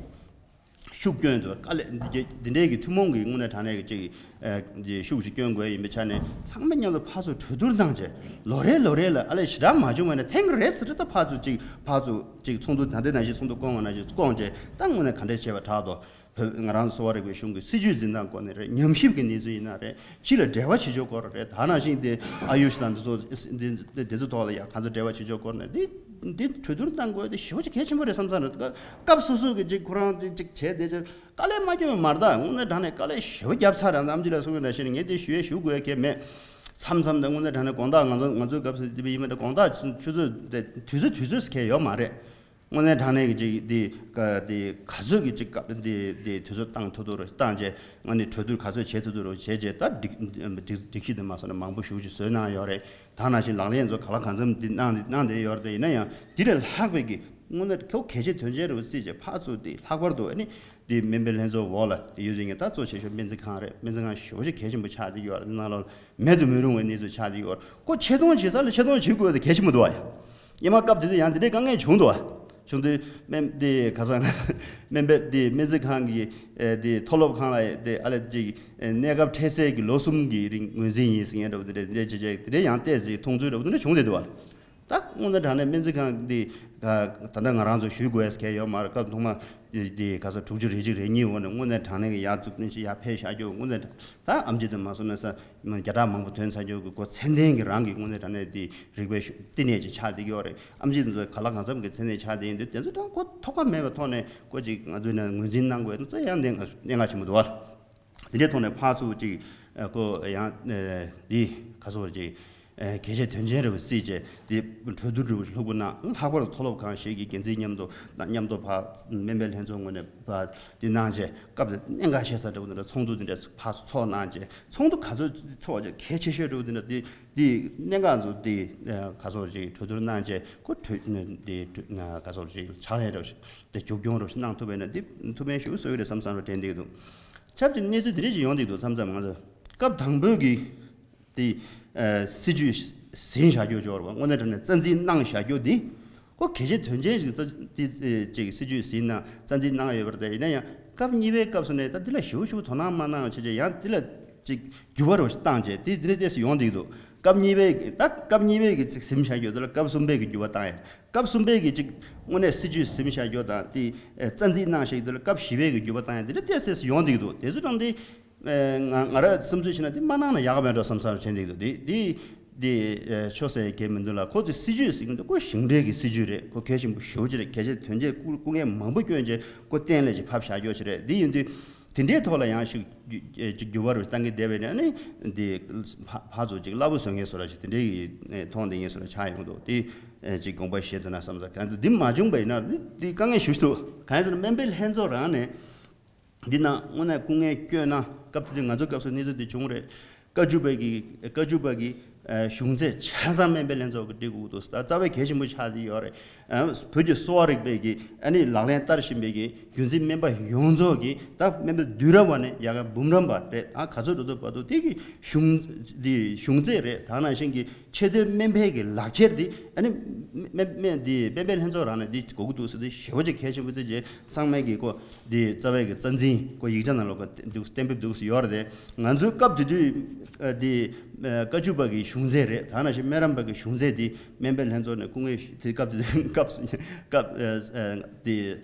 ཤུགས་སྐྱོན་དུ་དཀའ་ལས་འདི་འདི་འདྲའི་གི་ཐུན་མོང་གི་དངོས་གནས་དྲང་གནས་ཀྱི་ཅིག་ཨ་འདི་ཤུགས་ཤིག་སྐྱོན་དགོས་ཡིན་པའི་ཆ་ནས་ཚང་མ་མཉམ་དུ་ཕར་ཚུར་གྲོས་བསྡུར་གནང་བྱས་ལོ་རེ་ལོ་རེ་ལ་ཨ་ལས་ཞེ་དྲག་མ་བྱུང་བ་ནས་ཐེངས་རེ་ཟེར་ད་ཕར་ཚུར་ཅིག་ཕར་ཚུར་ཅིག་ཚོགས་འདུ་ད་ལྟའི་ནང་བཞིན་ཚོགས་འདུ་བསྐོང་བ་ནང་བཞིན་བསྐོང་བྱས་ད་དངོས་གནས་ག་འདྲས་བྱས་པ་དྲག་ཏོ། བོད་ང་རང་གསོ་བ་རིག་པའི་གཞུང་གི་སྲིད་ཇུས་འཛིན་སྟངས་སྐོར་ནས་རེད། ཉམས་ཞིབ་ཀྱི་གནས་ཚུལ་ཡིན་ན་རེད། ཕྱི་ལ་འབྲེལ་བ་བྱེད་ཕྱོགས་སྐོར་རེད། ད་ནང་བཞིན་དེ་ཨ་ཡུཤ་དང་འདི་ཚོ་འདི་འདི་ཚོ་ཐོག་ལ་ཡང་ག་ཚོད་འབྲེལ་བ་བྱེད་ཕྱོགས་སྐོར་ནས་འདི་འདི་གྲོས་བསྡུར་གནང་དགོས་དེ་ཞེ་པོ་ཅིག་གལ་ཆེན་པོ་རེད་བསམ་བསམ་རེད། སྐབས་སོ་སོ་གི་ཅིག་ཁོ་རང་ཅིག་ཅིག་བྱས་བསྡད་ཅིག་དཀའ་ལས་མ་སྐྱོན་པ་མ་རེད། ད་དངོས་གནས་དྲང་གནས་དཀའ་ལས་ཞེ་པོ་བརྒྱབ་ཚར་ར། ཨེམ་ཆི་ལགས་གསུང་གི་ནང་བཞིན་ངས་དེ་ཞུ་ཡས་ཞུ་དགོས་ཡས་གལ་མེད། མཚམས་མཚམས་དུ་དངོས་གནས་དྲང་གནས་དགོང་དག་ང་ཚོ་ང་ཚོའི་སྐབས་སུ་དེ་བས་ཡིན་མ་རེད། དགོང་དག་ཆུ་ཆུ་ཚོད་དེ་དུས་ཚོད་དུས་ཚོད་སུ་གལ་ཡོད་མ་རེད། དངོས་གནས་དྲང་གནས་ཀྱི་ཅིག་འདི་ཀ་འདི་ག་ཚོད་ཀྱི་ཅིག་ཀ་འདི་འདི་དུས་ཚོད་བཏང་ཐུབ་ཐུབ་རུ་བཏང་རྗེས་ཨ་ནི་གྲོས་བསྡུར་ག་ཚོད་བྱེད་ཐུབ་ཐུབ་རུ་བྱས་རྗེས་ད་སྒྲིག་སྒྲིག་སྒྲིག་གཞི་དེ་མ་སོང་ན་མང་པོ་ཞེ་པོ་ཅིག་བཟོས་གནང་ཡོད་རེད། ད་ནང་བཞིན་ལག་ལེན་ཚོ་ག་ལ་གང་འཚམ་འདི་གནང་གནང་བསྡད་ཡོད་རེད། དེ་ཡིན་ན་ཡང་དེ་ལས་ལྷག་པའི་གི་དངོས་གནས་ཁོ་གལ་ཆེ་དོན་ཆེན་རུ་བརྩིས་རྗེས་ཕར་ཚུར་འདི་ལྷག་པར་དུ་ཨ་ནི་འདི་སྨན་པའི་ལྷན་ཚོགས་འོག་ལ་དེ་ཡོད་དེ་ངས་ད་གཙོ་ཆེ་ཤོས་སྨན་རྩིས་ཁང་རེད། སྨན་རྩིས་ཁང་ཞེ་པོ་ཅིག་གལ་ཆེན་པོ་ཆགས་བསྡད་ཡོད་རེད། ནང་ལོགས་མེད་དུ་མི་རུང་བའི་གནས་ཚུལ་ཆགས་བསྡད་ཡོད་རེད། ཁོ་ཆེ་མཐོང་བྱེད་ས་ལ་ཆེ་མཐོང་བྱེད་དགོས་དེ་གལ་ཆེན་པོ་འདུག་ཨ། སྔོན་མ་སྐབས་དེ་དུས་ཡང་དེ་འདྲའི་དཀའ་ངལ་བྱུང་འདུག་ཨ། བྱུང་དུས་སྨན་དེ་ག་ས་སྨན་པའི་དེ་སྨན་རྩིས་ཁང་གི་ཨེ་དེ་མཐོ་སློབ་ཁང་ལ་དེ་ཨ་ལས་ཅིག་ཨེ་གནས་སྐབས་འཕྲལ་སེལ་གྱི་ལོ་གསུམ་གྱི་རིང་ངོས་འཛིན་ཡིན་ཟེར་མཁན་འདྲ་བོ་དེ་འདྲ་དེ་འདྲ་བྱས་བྱས་དེ་འདྲ་ཡང་བལྟས་ཟིན་མཐོང་ཚུལ་འདྲ་བོ་དེ་འདྲ་བྱུང་བསྡད་འདུག་ཨ། ད་དངོས་གནས་དྲང་གནས་སྨན་རྩིས་ཁང་འདི་ད་ལྟ་ང་རང་ཚོ་ཞུ་དགོས་ཡ་གལ་ཡོད་མ་རེད། སྐབས་ཐོག་མ་འདི་ག་ས་དྲུག་ཅུ་རེ་གཅིག་རེ་གཉིས་འོག་ནས་དངོས་གནས་དྲང་གནས་ཀྱི་ཡར་འཛུགས་སྐྲུན་ཞིག་ཡར་འཕེལ་བཞག་རྒྱུ་དངོས་གནས་ད་ཨེམ་ཆི་དེ་མ་སོང་ན་ས་བརྒྱ་ཕྲག་མང་པོ་ཐོན་ཚར་རྒྱུ་གི་ཁོ་ཚད་ལྡན་གྱི་རང་གི་དངོས་གནས་དྲང་གནས་འདི་རིག་པའི་ཤུ་བསྟི་གནས་ཅིག་ཆགས་བསྡད་ཀྱི་ཡོད་རེད། ཨེམ་ཆི་དེ་ཚོ་ག་ལ་གང་འཚམ་གྱི་ཚད་ལྡན་ཆགས་བསྡད་ཡིན་དུས་དེ་ཚོ་དྲང་ཁོ་ཐོགས་པ་མེད་པའི་ཐོག་ནས་ཁོ་ཅིག་ང་ཚོས་ནས་ངོས་འཛིན་གནང་དགོས་ཡ་དེ་ཚོ་ཡང་གནད་འགག་གནད་འགག་ཆེན་པོ་འདུག་བ། དེ་འདྲའི་ཐོག་ནས་ཕར་ཚུར་ཅིག་ཨ་ཁོ་ཡང་ཨ་འདི་ག་ཚོད་ཅིག་ཨ་གལ་ཆེ་དོན་ཆེན་རེ་བ་བརྩིས་བྱས་དེ་གྲོས་བསྡུར་རེ་བ་ལྷུག་པོ་གནང་། ལྷག་པར་དུ་མཐོ་སློབ་ཁང་ཞིག་གི་འགན་འཛིན་མཉམ་དུ་མཉམ་དུ་ཕར་སྨན་པའི་ལྷན་ཚོགས་ངོས་ནས་ཕར་འདི་གནང་བྱས་སྐབས་དེ་གནད་འགག་ཆེ་ས་འདྲ་བོ་འདི་འདྲ་ཚོགས་འདུ་འདི་འདྲ་ཕར་ཚོགས་གནང་བྱས་ཚོགས་འདུ་ག་ཚོད་ཚོགས་བྱས་གལ་ཆེ་ཤོས་འདྲ་བོ་འདི་འདྲ་འདི་འདི་གནད་འགག་ཚོ་འདི་ཨ་ག་ཚོད་ཅིག་གྲོས་བསྡུར་གནང་བྱས་ཁོ་གྲོས་འདི་གྲོས་ག་ཚོད་ཅིག་ཕྱག་ལས་རེ་བ་ཞིག་དེ་མཇུག་སྐྱོང་རེ་བ་ཞིག་གནང་ཐུབ་པ་ཡིན་ན་འདི་ཐུགས་ཕན་ཞུ་གསོལ་གྱི་རེད་བསམ་བསམ་རེ་དྲན་བསྡད་ཀྱི་འདུག་ཆབས་ཅིག་གནས་ཚུལ་འདི་འདྲ་ཞིག་ཡོང་བསྡད་འདུག་མཚམས་མཚམས་ང་ཚོ་སྐབས་དང་པོའི་གི་དེ་ཨ་སྲིད་ཇུས་ཟིན་བཞག་རྒྱུ་འབྱོར་བ་དངོས་གནས་དྲང་གནས་རྩ་འཛིན་གནང་བཞག་རྒྱུ་འདི་ཁོ་གལ་ཆེ་དོན་ཆེན་ཞིག་རྩ་དེ་ཨེ་ཅིག་སྲིད་ཇུས་ཟིན་གནང་རྩ་འཛིན་གནང་ཡོད་པ་རེད། ཡིན་ན་ཡང་སྐབས་གཉིས་པའི་སྐབས་སུ་ནས་ད་འདི་ལ་ཞེ་པོ་ཞེ་པོ་དོ་སྣང་མ་གནང་བ་བྱས་བྱས་ཡང་འདི་ལ་ཅིག་འགྱུར་བ་རུ་བཏང་བྱས་དེ་འདི་འདྲ་ཏོག་ཙམ་ཡོང་བསྡད་འདུག་སྐབས་གཉིས་པའི་ད་སྐབས་གཉིས་པའི་གི་ཅིག་ཟིན་བཞག་རྒྱུ་དེ་ལ་སྐབས་གསུམ་པའི་གི་འགྱུར་བ་བཏང་ཡ། སྐབས་གསུམ་པའི་གི་ཅིག་དངོས་གནས་སྲིད་ཇུས་ཟིན་བཞག་རྒྱུ་དང་དེ་ཨེ་རྩ་འཛིན་གནང་བཞག་རྒྱུ་དེ་ལ་སྐབས་བཞི་པའི་གི་འགྱུར་བ་བཏང་ཡ་འདི་འདྲ་ཏོག་ཙམ་ཏོག་ཙམ་ཡོང་བསྡད་འདུག་དེ་ཚོ་དང་དེ་ཨེ་ང་ང་རང་བསམ་ཚུལ་བྱས་ན་དེ་མ་གནང་ན་ཡག་ག་མེད་འགྲོ་བསམ་བསམ་བྱས་བསྡད་འདུག་དེ་དེ་དེ་ཨེ་ཆོག་ཟེར་གལ་མི་འདུག་ལ། ཁོ་ཚོས་སྲིད་ཇུས་ཟེར་གྱི་འདུག་ཁོ་ཞིང་འབྲེལ་གྱི་སྲིད་ཇུས་རེད། ཁོ་གལ་ཆེན་པོ་ཞེ་པོ་ཅིག་རེད། གལ་ཆེ་དོན་ཆེ་སྐུ་སྐུ་ངལ་མང་པོ་བསྐྱོན་བྱས་ཁོ་གཏན་ལ་ཅིག་ཕབ་བཞག་རྒྱུ་ཞིག་རེད། དེ་ཡིན་དུས་དེ་འདྲའི་ཐོག་ལ་ཡང་ཞིག་ཅིག་འགྱུར་བ་རུ་བཏང་གི་བསྡད་པ་ཡིན་ན་ནི་འདི་ཕ་ཕར་ཚུར་ཅིག་སླ་པོ་བཟོ་མཁན་བཟོ་འདྲ་ཞིག་དེ་འདྲའི་གི་མཐོང་བསྡད་མཁན་བཟོ་འདྲ་ཆགས་ཡོང་འདུག་དེ་ཅིག་དགོངས་པ་བཞེས་ཐུབ་ན་བསམ་ས། གང་ཚེ་འདི་མ་བྱུང་པ་ཡིན་ན་འདི་དཀའ་ངལ་ཞེ་པོ་ཞིག་འདུག་གང་ཡིན་ཟེར་ན་སྨན་པའི་ལྷན་ཚོགས་རང་ནས་འདི་ན་དངོས་གནས་སྐུ་ངལ་བསྐྱོན་ན་སྐབས་དེ་དུས་ང་ཚོ་སྐབས་སུ་གནས་ཚུལ་འདི་བྱུང་རེད། བཀའ་བརྒྱུད་པ་གི་བཀའ་བརྒྱུད་པ་གི་ གཞུང་ཚད་ཆ་ཚང་སྨན་པའི་ལྷན་ཚོགས་ཀྱིས་སྒྲིག་དགོས་འདུག་ད་རྩ་བའི་གལ་ཆེན་པོ་ཆགས་ཀྱི་ཡོད་རེད། བོད་ཀྱི་གསོ་བ་རིག་པའི་གི་ཨ་ནི་ལག་ལེན་བསྟར་བཞིན་པའི་གི་རྒྱུན་འཛིན་སྨན་པ་ཡོངས་རྫོགས་ཀྱིས་ད་སྨན་པ་བསྡུས་རབས་པ་ནས་ཡ་ག་འབུམ་རམས་པ་རེད། ད་ག་ཚོད་འགྲོ་ཐུབ་བར་དུ་དེ་གི་གཞུང་འདི་གཞུང་ཚད་རེད། ད་ནང་བཞིན་གྱི་ཆེད་དོན་སྨན་པའི་གི་ལག་ཁྱེར་འདི་ཨ་ནི་སྨན་སྨན་འདི་སྨན་པའི་ལྷན་ཚོགས་རང་ནས་འདི་དགོས་ཀྱི་འདུག་ཟེར། འདི་ཞེ་པོ་ཅིག་གལ་ཆེན་པོ་ཚེ་རྗེས་ཚང་མས་གི་ཀོ་འདི་རྩ་བའི་གི་རྩ་འཛིན་ཀོ་ཡིག་ཆ་ནང་ལོགས་ཀ་འདུག་གཏན་འབེབས་འདུག་ཟེར་ཡོད་རེད། དེ་ང་ཚོའི་སྐབས་དེ་དུས་ཨ་འདི་ཨ་བཀའ་བརྒྱུད་པ་གི་གཞུང་ཚད་རེད། ད་ནང་བཞིན་སྨན་རམས་པ་གི་གཞུང་ཚད་འདི་སྨན་པའི་ལྷན་ཚོགས་ནས་སྐུ་ངལ་དེ་སྐབས་དེ་དུས་སྐབས་སྐབས་ཨ་ཨ་འདི།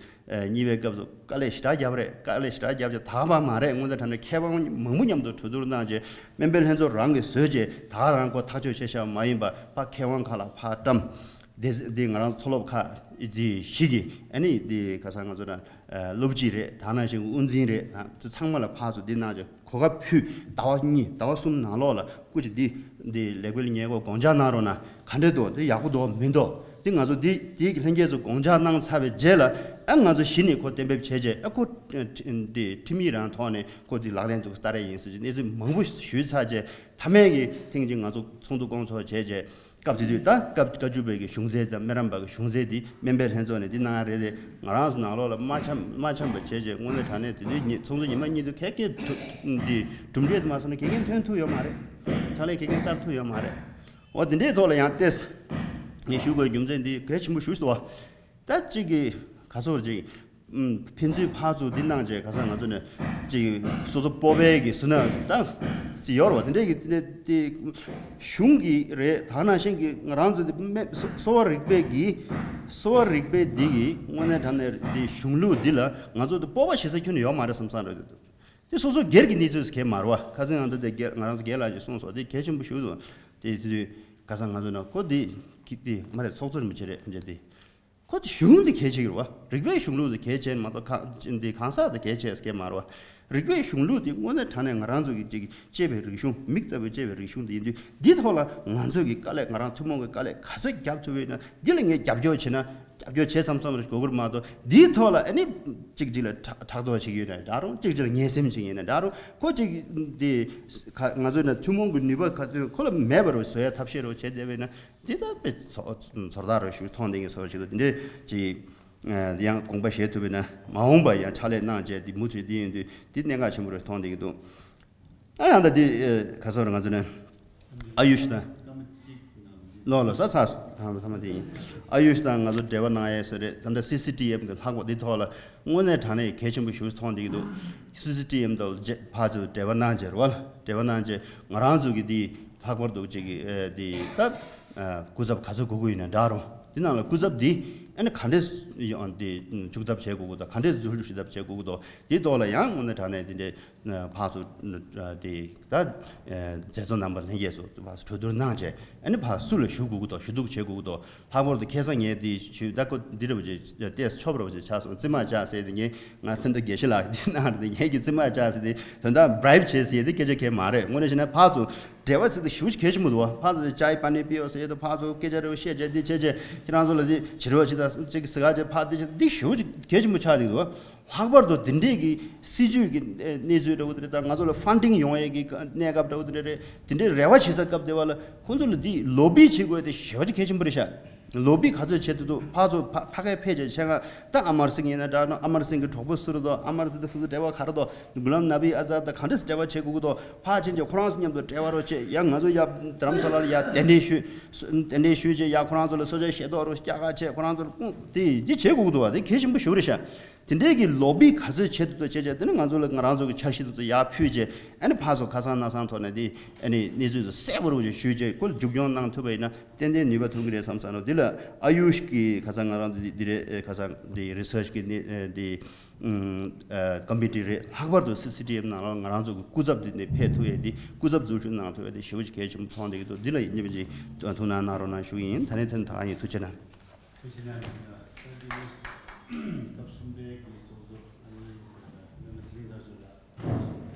ཨ་གཉིས་པའི་སྐབས་སུ་དཀའ་ལས་ཞེ་དྲག་བརྒྱབ་རེད། དཀའ་ལས་ཞེ་དྲག་བརྒྱབ་ཀྱང་དག་པ་མ་རེད། དངོས་གནས་དྲང་གནས་མཁས་དབང་མང་པོ་མཉམ་དུ་གྲོས་བསྡུར་གནང་རྗེས་སྨན་པའི་ལྷན་ཚོགས་རང་གིས་བཟོས་རྗེས་ད་ག་རང་ཁོ་ཐག་གཅོད་བྱས་བཞག་མ་ཡིན་པ་ཕར་མཁས་དབང་ཁག་ལ་ཕར་བཀྲམ། དེ་དེ་ང་རང་ཚོ་མཐོ་སློབ་ཁག་དེ་བཞི་གི་ཨ་ནི་དེ་ཁ་སང་ང་ཚོ་ར་སློབ་སྤྱི་རེད། ད་ནང་བཞིན་དབུ་འཛིན་རེད། ད་ཚང་མ་ལ་ཕར་ཚུར་འདི་གནང་རྗེས་གོ་སྐབས་ཕུལ། ཟླ་བ་གཉིས་ཟླ་བ་གསུམ་ནང་ལོགས་ལ་སྐུ་མཁྱེན་འདི་འདི་ལེགས་སྤེལ་ཉེས་འགོག་དགོངས་འཇགས་གནང་རོགས་གནང་། ག་འདྲས་འདུག་འདི་ཡག་པོ་འདུག་མི་འདུག་འདི་ང་ཚོ་འདི་འདི་ལྷན་རྒྱས་ཚོ་དགོངས་འཇགས་གནང་ཚར་བའི་རྗེས་ལ་ཨ་ང་ཚོ་གཞི་ནས་ཁོ་གཏན་འབེབས་བྱས་རྗེས་ཨ་ཁོ་འདི་ཁྲིམས་ཡིག་རང་ཐོག་ནས་ཁོ་འདི་ལག་ལེན་དུ་བསྟར་ཡ་ཡིན་ཟེར་གྱི་གནས་ཚུལ་མང་པོ་ཞུས་ཚར་རྗེས་མཐའ་མའི་གི་ཐེངས་གཅིག་ང་ཚོ་ཚོགས་འདུ་སྐོང་ཚོགས་བྱས་རྗེས། སྐབས་དེ་དུས་ད་སྐབས་བཀའ་བརྒྱུད་པའི་གི་གཞུང་ཚད་དང་སྨན་རམས་པ་གི་གཞུང་ཚད་དེ་སྨན་པའི་ལྷན་ཚོགས་ནས་འདི་གནང་ཡ་རེད་དེ། ང་རང་ཚོ་ནང་ལོགས་ལ་མ་འཆམ་མ་འཆམ་པ་བྱས་རྗེས་དངོས་གནས་དྲང་གནས་དེ་དུས་ཉི་ཚོགས་འདུ་ཉི་མ་གཉིས་དུ་ག་གེ་འདི་གྲུབ་འབྲས་དུ་མ་སོང་ན་དགེ་རྒན་ཐོན་ཐུབ་ཡོད་མ་རེད། ཕྱག་ལས་དགེ་རྒན་བསྟར་ཐུབ་ཡོད་མ་རེད། འོ་དེ་འདྲའི་ཐོག་ལ་ཡང་ཏེས་ངས་ཞུ་དགོས་རྒྱུ་མཚན་འདི་གལ་ཆེན་པོ་ཞུ་སོང་བ། ད་གཅིག་གི་ག་ཚོད་ཅིག་ཕན་ཚུན་ཕར་ཚུར་འདི་གནང་བྱས་ག་ས་ང་ཚོ་ནས་ཅིག་སོ་སོ་སྤོབས་པའི་གི་ཟེར་ན་ད་ཅིག་ཡོད་རེད་བ། དེ་འདྲའི་གི་དེ་དེ་གཞུང་གི་རེད། ད་ནང་བཞིན་གི་ང་རང་ཚོ་དེ་སྨན་གསོ་བ་རིག་པའི་གི་གསོ་བ་རིག་པའི་འདི་གི་དངོས་གནས་དྲང་གནས་འདི་གཞུང་ལུགས་འདི་ལ་ང་ཚོ་དེ་སྤོབས་པ་བྱེད་ས་ཁྱོན་ནས་ཡོད་མ་རེད་བསམ་བསམ་རེད། དེ་སོ་སོ་སྒེར་གྱི་གནས་ཚུལ་གལ་མ་རེད་བ། ཁ་སང་ང་ཚོ་དེ་སྒེར་ང་རང་ཚོ་སྒེར་ལ་ཅིག་གསུངས་སོང་། དེ་གལ་ཆེན་པོ་ཞིག་འདུག་དེ་དེ་དུས་ག་ས་ང་ཚོ་ན་ཁོ་དེ་གི་དེ་མ་རེད། ཚོགས་གཙོ་རིན་པོ་ཆེ་རེད་འདྲ་དེ། ཁོ་དེ་གཞུང་དེ་གལ་ཆེ་གི་རེད་བ། རིག་པའི་གཞུང་ལུགས་དེ་གལ་ཆེ་མ་གཏོགས་གང་དེ་གང་ཟག་དེ་གལ་ཆེ་ཟེར་གི་མ་རེད་བ། རིག་པའི་གཞུང་ལུགས་དེ་དངོས་གནས་དྲང་གནས་ང་རང་ཚོ་གི་ཅིག་གཅེས་པའི་རིག་གཞུང་མིག་ལྟ་བུའི་གཅེས་པའི་རིག་གཞུང་དེ་ཡིན་དུས་འདི་ཐོག་ལ་ང་ཚོ་གི་དཀའ་ལས་ང་རང་ཐུན་མོང་གི་དཀའ་ལས་ག་ཚོད་རྒྱབ་ཐུབ་ཡོད་ན་འདི་ལ་ངས་རྒྱབ་སྐྱོར་བྱེད་ན་རྒྱབ་སྐྱོར་བྱེད་བསམ་བསམ་རེ་དགོས་ཀྱི་རེད་མ་གཏོགས་འདིའི་ཐོག་ལ་ཨ་ནི་གཅིག་གཅིག་ལ་ཕྲག་ཕྲག་དོག་བྱེད་ཀྱི་ཡོད་ན་འདྲ་རུང་གཅིག་གཅིག་ལ་ངན་སེམས་བྱེད་ཀྱི་ཡོད་ན་འདྲ་རུང་ཁོ་གཅིག་འདི་ཁ་ང་ཚོ་ན་ཐུན་མོང་གི་ནུས་པ་ག་ཚོད་ཁོ་ལ་མེད་པ་རུ་བཟོ་ཡ་ཐབས་ཤེས་རུ་བྱེད་བསྡད་པ་ཡིན་ན། འདི་ལྟ་བུའི་ཚོ་ཚོར་བརྡ་རུ་ཞུ་མཐོང་ལྡན་གྱི་བཟོ་ཞིག་ཏུ་འདི་འདྲའི་ཅིག་ཡང་དགོངས་པ་བཞེས་ཐུབ་པས་ན་མ་འོངས་པ་ཡང་ཕྱག་ལས་གནང་བྱས་འདི་མུ་མཐུད་འདི་ཡིན་དུས་འདི་གནད་འགག་ཆེན་པོ་རུ་མཐོང་ལྡན་གྱི་འདུག་ཨ་ཡང་ད་འདི་ག་སོགས་རུ་ང་ཚོ་ནས་ཨ་ཡུཤ་དང་ལོ་ལོ་ས་ཚ་ཐ་མ་ཐ་མ་འདི་ཡིན། ཨ་ཡུཤ་དང་ང་ཚོ་འབྲེལ་བ་གནང་ཡས་སུ་རེད། ད་ལྟ་སི་སི་ཊི་ཨེམ་གི་ལྷག་པ་འདི་ཐོག་ལ་དངོས་གནས་དྲང་གནས་གལ་ཆེན་པོ་ཞིག་མཐོང་བསྡད་ཀྱི་འདུག་སི་སི་ཊི་ཨེམ་དང་ཕར་ཚུར་འབྲེལ་བ་གནང་བྱས་རེད་བ། འབྲེལ་བ་གནང་བྱས་ང་རང་ཚོ་གི་འདི་ལྷག་པར་དུ་ཅིག་གི་འདི་ད་སྐུ་ཚབ་ག་ཚོད་དགོས་ཀྱི་ཡོད་ན་འདྲ་རུང་འདི་ནང་ལ་སྐུ་ཚབ་འདི་ཨ་ནི་ག་འདྲས་ཡོང་འདི་འཇུག་ཐབས་བྱེད་དགོས་ཀྱི་འདུག་ག་འདྲས་འཛུལ་ཞུགས་ཐབས་བྱེད་དགོས་ཀྱི་འདུག་འདི་ཐོག་ལ་ཡང་དངོས་གནས་དྲང་གནས་འདི་འདྲས་ཕར་ཚུར་འདི་ད་མཛད་གཙོ་རྣམ་པ་ལྷན་རྒྱས་ཚོ་ཕར་ཚུར་གྲོས་བསྡུར་གནང་བྱས་ཨ་ནི་ཕར་སུ་ལ་ཞུ་དགོས་ཀྱི་འདུག་ཞུ་གཏུག་བྱེད་དགོས་ཀྱི་འདུག་ལྷག་པར་དུ་ཁ་སང་ངས་འདི་ཞུས་ད་ཁོ་འདི་འདྲ་བོ་ཅིག་ཏེས་ཆོབ་འདྲ་བོ་ཅིག་ཆགས་སོང་། རྩིས་མ་བཅག་ཟེར་ཏེ་ངས་ང་ཚོ་འདི་དགེ་བཤེས་ལགས་འདི་གནང་རེད། ངས་ཀྱི་རྩིས་མ་བཅག་ཟེར་ཏེ་དོན་དག་བྷི་རའིབ་བྱས་ཟེར་ཏེ་སྐད་ཆ་གལ་མ་རེད། དངོས་གནས་བྱས་ན་ཕར་ཚུར་འབྲེལ་བ་ཚིག་ཏུ་ཞུ་གལ་ཆེན་པོ་འདུག་ཕར་ཚུར་ཅའི་པ་ནི་པི་ཡོ་ཟེར་ཏེ་ཕར་ཚུར་སྐད་ཆ་རེ་བཤད་བྱས་འདི་བྱས་བྱས་ཁྱེད་རང་ཚོ་ལ་འདི་བྱེད་རོགས་བྱེད་དང་ཅིག་ཟི་ག་བྱས་ཕར་འདི་བྱས་འདི་ཞུ་གལ་ཆེན་པོ་ཆགས་འདུག་ལྷག་པར་དུ་འདི་འདྲས་ཀྱི་སྲིད་ཇུས་ཀྱི་གནས་ཚུལ་འདྲ་བོ་དེ་རེད། ད་ང་ཚོ་ལ་ཕན་ཌིང་ཡོང་ཡས་ཀྱི་གནས་སྐབས་འདྲ་བོ་དེ་འདྲ་རེད། དེ་འདྲའི་རེ་བ་བྱེད་ས་སྐབས་དེ་བ་ལ་ཁོང་ཚོ་ལ་འདི་ལོ་བི་བྱེད་དགོས་དེ་ཞེ་པོ་ཅིག་གལ་ཆེན་པོ་རེད་ཤག་ལོ་བི་ག་ཚོད་བྱེད་ཐུབ་ཐུབ་ཕར་ཚུར་ཕ་ཕ་གིར་ཕེབས་བྱས་ཆེད་ང་ད་ཨ་མར་སིང་ཡིན་ན་འདྲ་ནོ། ཨ་མར་སིང་གི་གྲོགས་པོ་སུ་རེད་དོ། ཨ་མར་སིང་དེ་སུ་སུ་འབྲེལ་བ་ག་རེ་དོ། གུ་ལམ་ནབ་ཨི་ཨ་ཛར་ད་ག་འདྲས་འབྲེལ་བ་བྱེད་དགོས་ཀྱི་དོ། ཕར་ཕྱིན་བྱས་ཁོ་རང་ཚོ་མཉམ་དུ་འབྲེལ་བ་རོགས་བྱེད། ཡང་ང་ཚོ་ཡ་རྡ་རམ་ས་ལ་ལ་ཡ་གདན་འདྲེན་ཞུས། གདན་འདྲེན་ཞུས་བྱས་ཡ་ཁོ་རང་ཚོ་ལ་གསོལ་ཇ་བཞེས་ཐོག་རོགས་སྐྱག་ཁ་བྱས་ཁོ་རང་ཚོ་ལ་ཁུངས་དེ་འདི་བྱེད་དགོས་ཀྱི་འདུག་བ། དེ་གལ་ཆེན་པོ་ཞིག་རེད་ཤག་དེ་འདྲའི་གི་ལོ་བི་ག་ཚོད་བྱེད་ཐུབ་ཐུབ་བྱས་བྱས་དེ་ནི་ང་ཚོ་ལ་ང་རང་ཚོ་གི་འཆར་གཞི་དེ་ཚོ་ཡར་ཕུལ་བྱས་ཨ་ནི་ཕར་ཚུར་ཁ་སང་སྣ་སང་ཐོག་ནས་དེ་ཨ་ནི་གནས་ཚུལ་དེ་གསལ་པོ་རུ་ཞུས་བྱས་ཁོ་ལ་མཇུག་སྐྱོང་གནང་ཐུབ་པ་ཡིན་ན་ཏན་ཏན་ནུས་པ་ཐོན་གི་རེད་བསམ་བསམ་ནོ། དེ་ལ་ཨ་ཡུཤ་གི་ཁ་སང་ང་རང་ཚོ་འདི་རེད། ཁ་སང་འདི་རི་སར་ཆི་གི་ནི་འདི་ཀོ་མི་ཊི་རེད། ལྷག་པར་དུ་སི་སི་ཊི་ཨེམ་ནང་ལ་ང་རང་ཚོ་གི་སྐུ་ཚབ་འདི་ནས་ཕེབས་ཐུབ་ཡས་འདི་སྐུ་ཚབ་འཛུལ་ཞུགས་གནང་ཐུབ་ཡས་འདི་ཞེ་པོ་ཅིག་གལ་ཆེན་པོ་མཐོང་བསྡད་ཀྱི་འདུག་འདི་ལ་ཡིན་གཅིག་མིན་གཅིག་ཐུགས་སྣང་གནང་རོགས་གནང་ཞུ་གི་ཡིན། ད་ནས་ཐོན་ད་ཡིན། ཐུགས་རྗེ་གནང་། ཐུགས་རྗེ་གནང་། སྐབས་གསུམ་པའི་གི་ཚོགས་གཙོ་ཨ་ནི་སྨན་པ་ཚེ་རིང་དར་ཚོ་ལགས།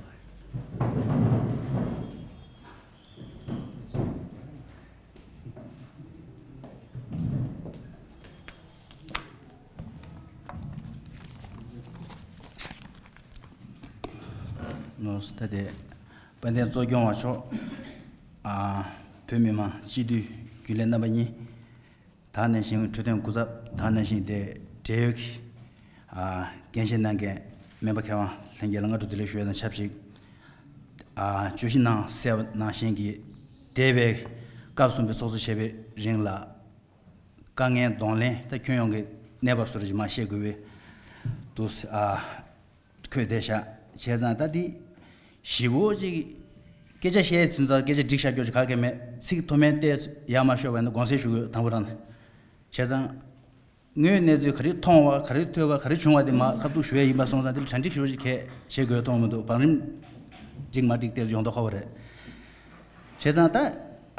ནོར་སི་ད་དེ་དཔལ་ལྡན་གཙོ་སྐྱོང་བ་མཆོག་ཨ། བོད་མི་མང་སྤྱི་འཐུས་རྒྱུན་ལས་རྣམ་པ་གཉིས། ད་ག་ནང་བཞིན་འཕྲོད་བསྟེན་སྐུ་ཚབ། ད་ག་ནང་བཞིན་དེ་འབྲེལ་ཡོད་ཀྱི་ཨ་འགན་བཞེས་གནང་མཁན་སྨན་པ་མཁས་དབང་ལྷན་རྒྱས་ལ་སྔ་དྲོ་བདེ་ལེགས་ཞུ་ཡས་དང་ཆབས་ཅིག་ཨ་བརྗོད་གཞི་ནང་གསལ་བ་ནང་བཞིན་གྱི་འདས་པའི་སྐབས་གསུམ་པའི་ཚོགས་གཙོ་བྱས་པའི་རིང་ལ་དཀའ་ངལ་གདོང་ལེན་ད་ཁྱོན་ཡོངས་ཀྱི་གནས་བབ་བཟོ་འདྲ་ཅིག་མར་བཤད་དགོས་པའི་འདུག་ཨ། འཁོད་བསྡད་ཤག་བྱས་ཙང་ད་འདི་ཞིབ་པོ་ཅིག་སྐད་ཆ་བཤད་ཚུན་ད་སྐད་ཆ་འགྲིག་ཤག་སྐྱོ་ཅིག་ག་གེ་མེད། ཚིག་མཐོ་དམན་བལྟས་ཡར་མར་ཤོར་བ་ཡིན་ན་དགོངས་སེལ་ཞུ་དགོས་དང་པོ་རང་། བྱས་ཙང་དངོས་གནས་ཚུལ་ག་རེ་མཐོང་བ་ག་རེ་ཐོས་པ་ག་རེ་བྱུང་བ་དེ་མར་ཁ་ཐུག་ཞུ་ཡ་ཡིན་པ་སོང་ཙང་དེ་ལ་གྲ་སྒྲིག་ཞུ་བ་ཅིག་གལ་ཆེ་དགོས་མཐོང་མི་འདུག་བང་རིམ་འགྲིག་མ་འགྲིག་བལྟས་ཡོང་མདོག་ཁ་པོ་རེད། བྱས་ཙང་ད་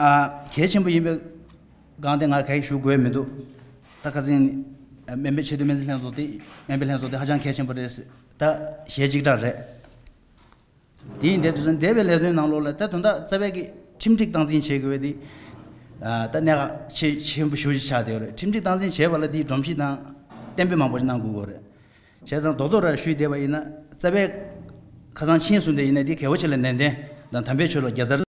ཨ་གལ་ཆེན་པོ་ཡིན་པའི་སྒང་དེ་ང་གང་ཞུ་དགོས་མི་འདུག་ད་ཁ་སང་སྨན་པའི་ཆེས་མཐོའི་སྨན་རྩིས་ལྷན་ཚོགས་དེ་སྨན་པའི་ལྷན་ཚོགས་དེ་ཧ་ཅང་གལ་ཆེན་པོ་རེད། ད་གཞས་གཅིག་གྲགས་རེད། དེ་ཡིན་དེ་དུས་ཙམ་འདས་པའི་ལས་དོན་ནང་ལོགས་ལ་ད་དོན་དག་རྩ་བའི་གི་ཁྲིམས་སྒྲིག་སྟངས་འཛིན་བྱེད་དགོས་པ་དེ་ཨ་ད་གནད་འགག་ཆེ་ཆེན་པོ་ཞེ་པོ་ཅིག་ཆགས་བསྡད་ཡོད་རེད། ཁྲིམས་སྒྲིག་སྟངས་འཛིན་བྱེད་པ་ལ་དེའི་སྒྲོམ་གཞི་དང་གཏན་འབེབས་མང་པོ་ཞིག་གནང་དགོས་ཀྱི་ཡོད་རེད། བྱས་ཙང་རྡོག་རྡོག་ར་ཞུས་བསྡད་པ་ཡིན་ན་རྩ་བའི་ཁ་སང་ཕྱིན་སོང་དེ་ཡིན་ན་དེ་གལ་པོ་ཆེ་ལ་ནན་ཏན་དང་དམ་པའི་ཆོས་ལ་རྒྱལ་སར།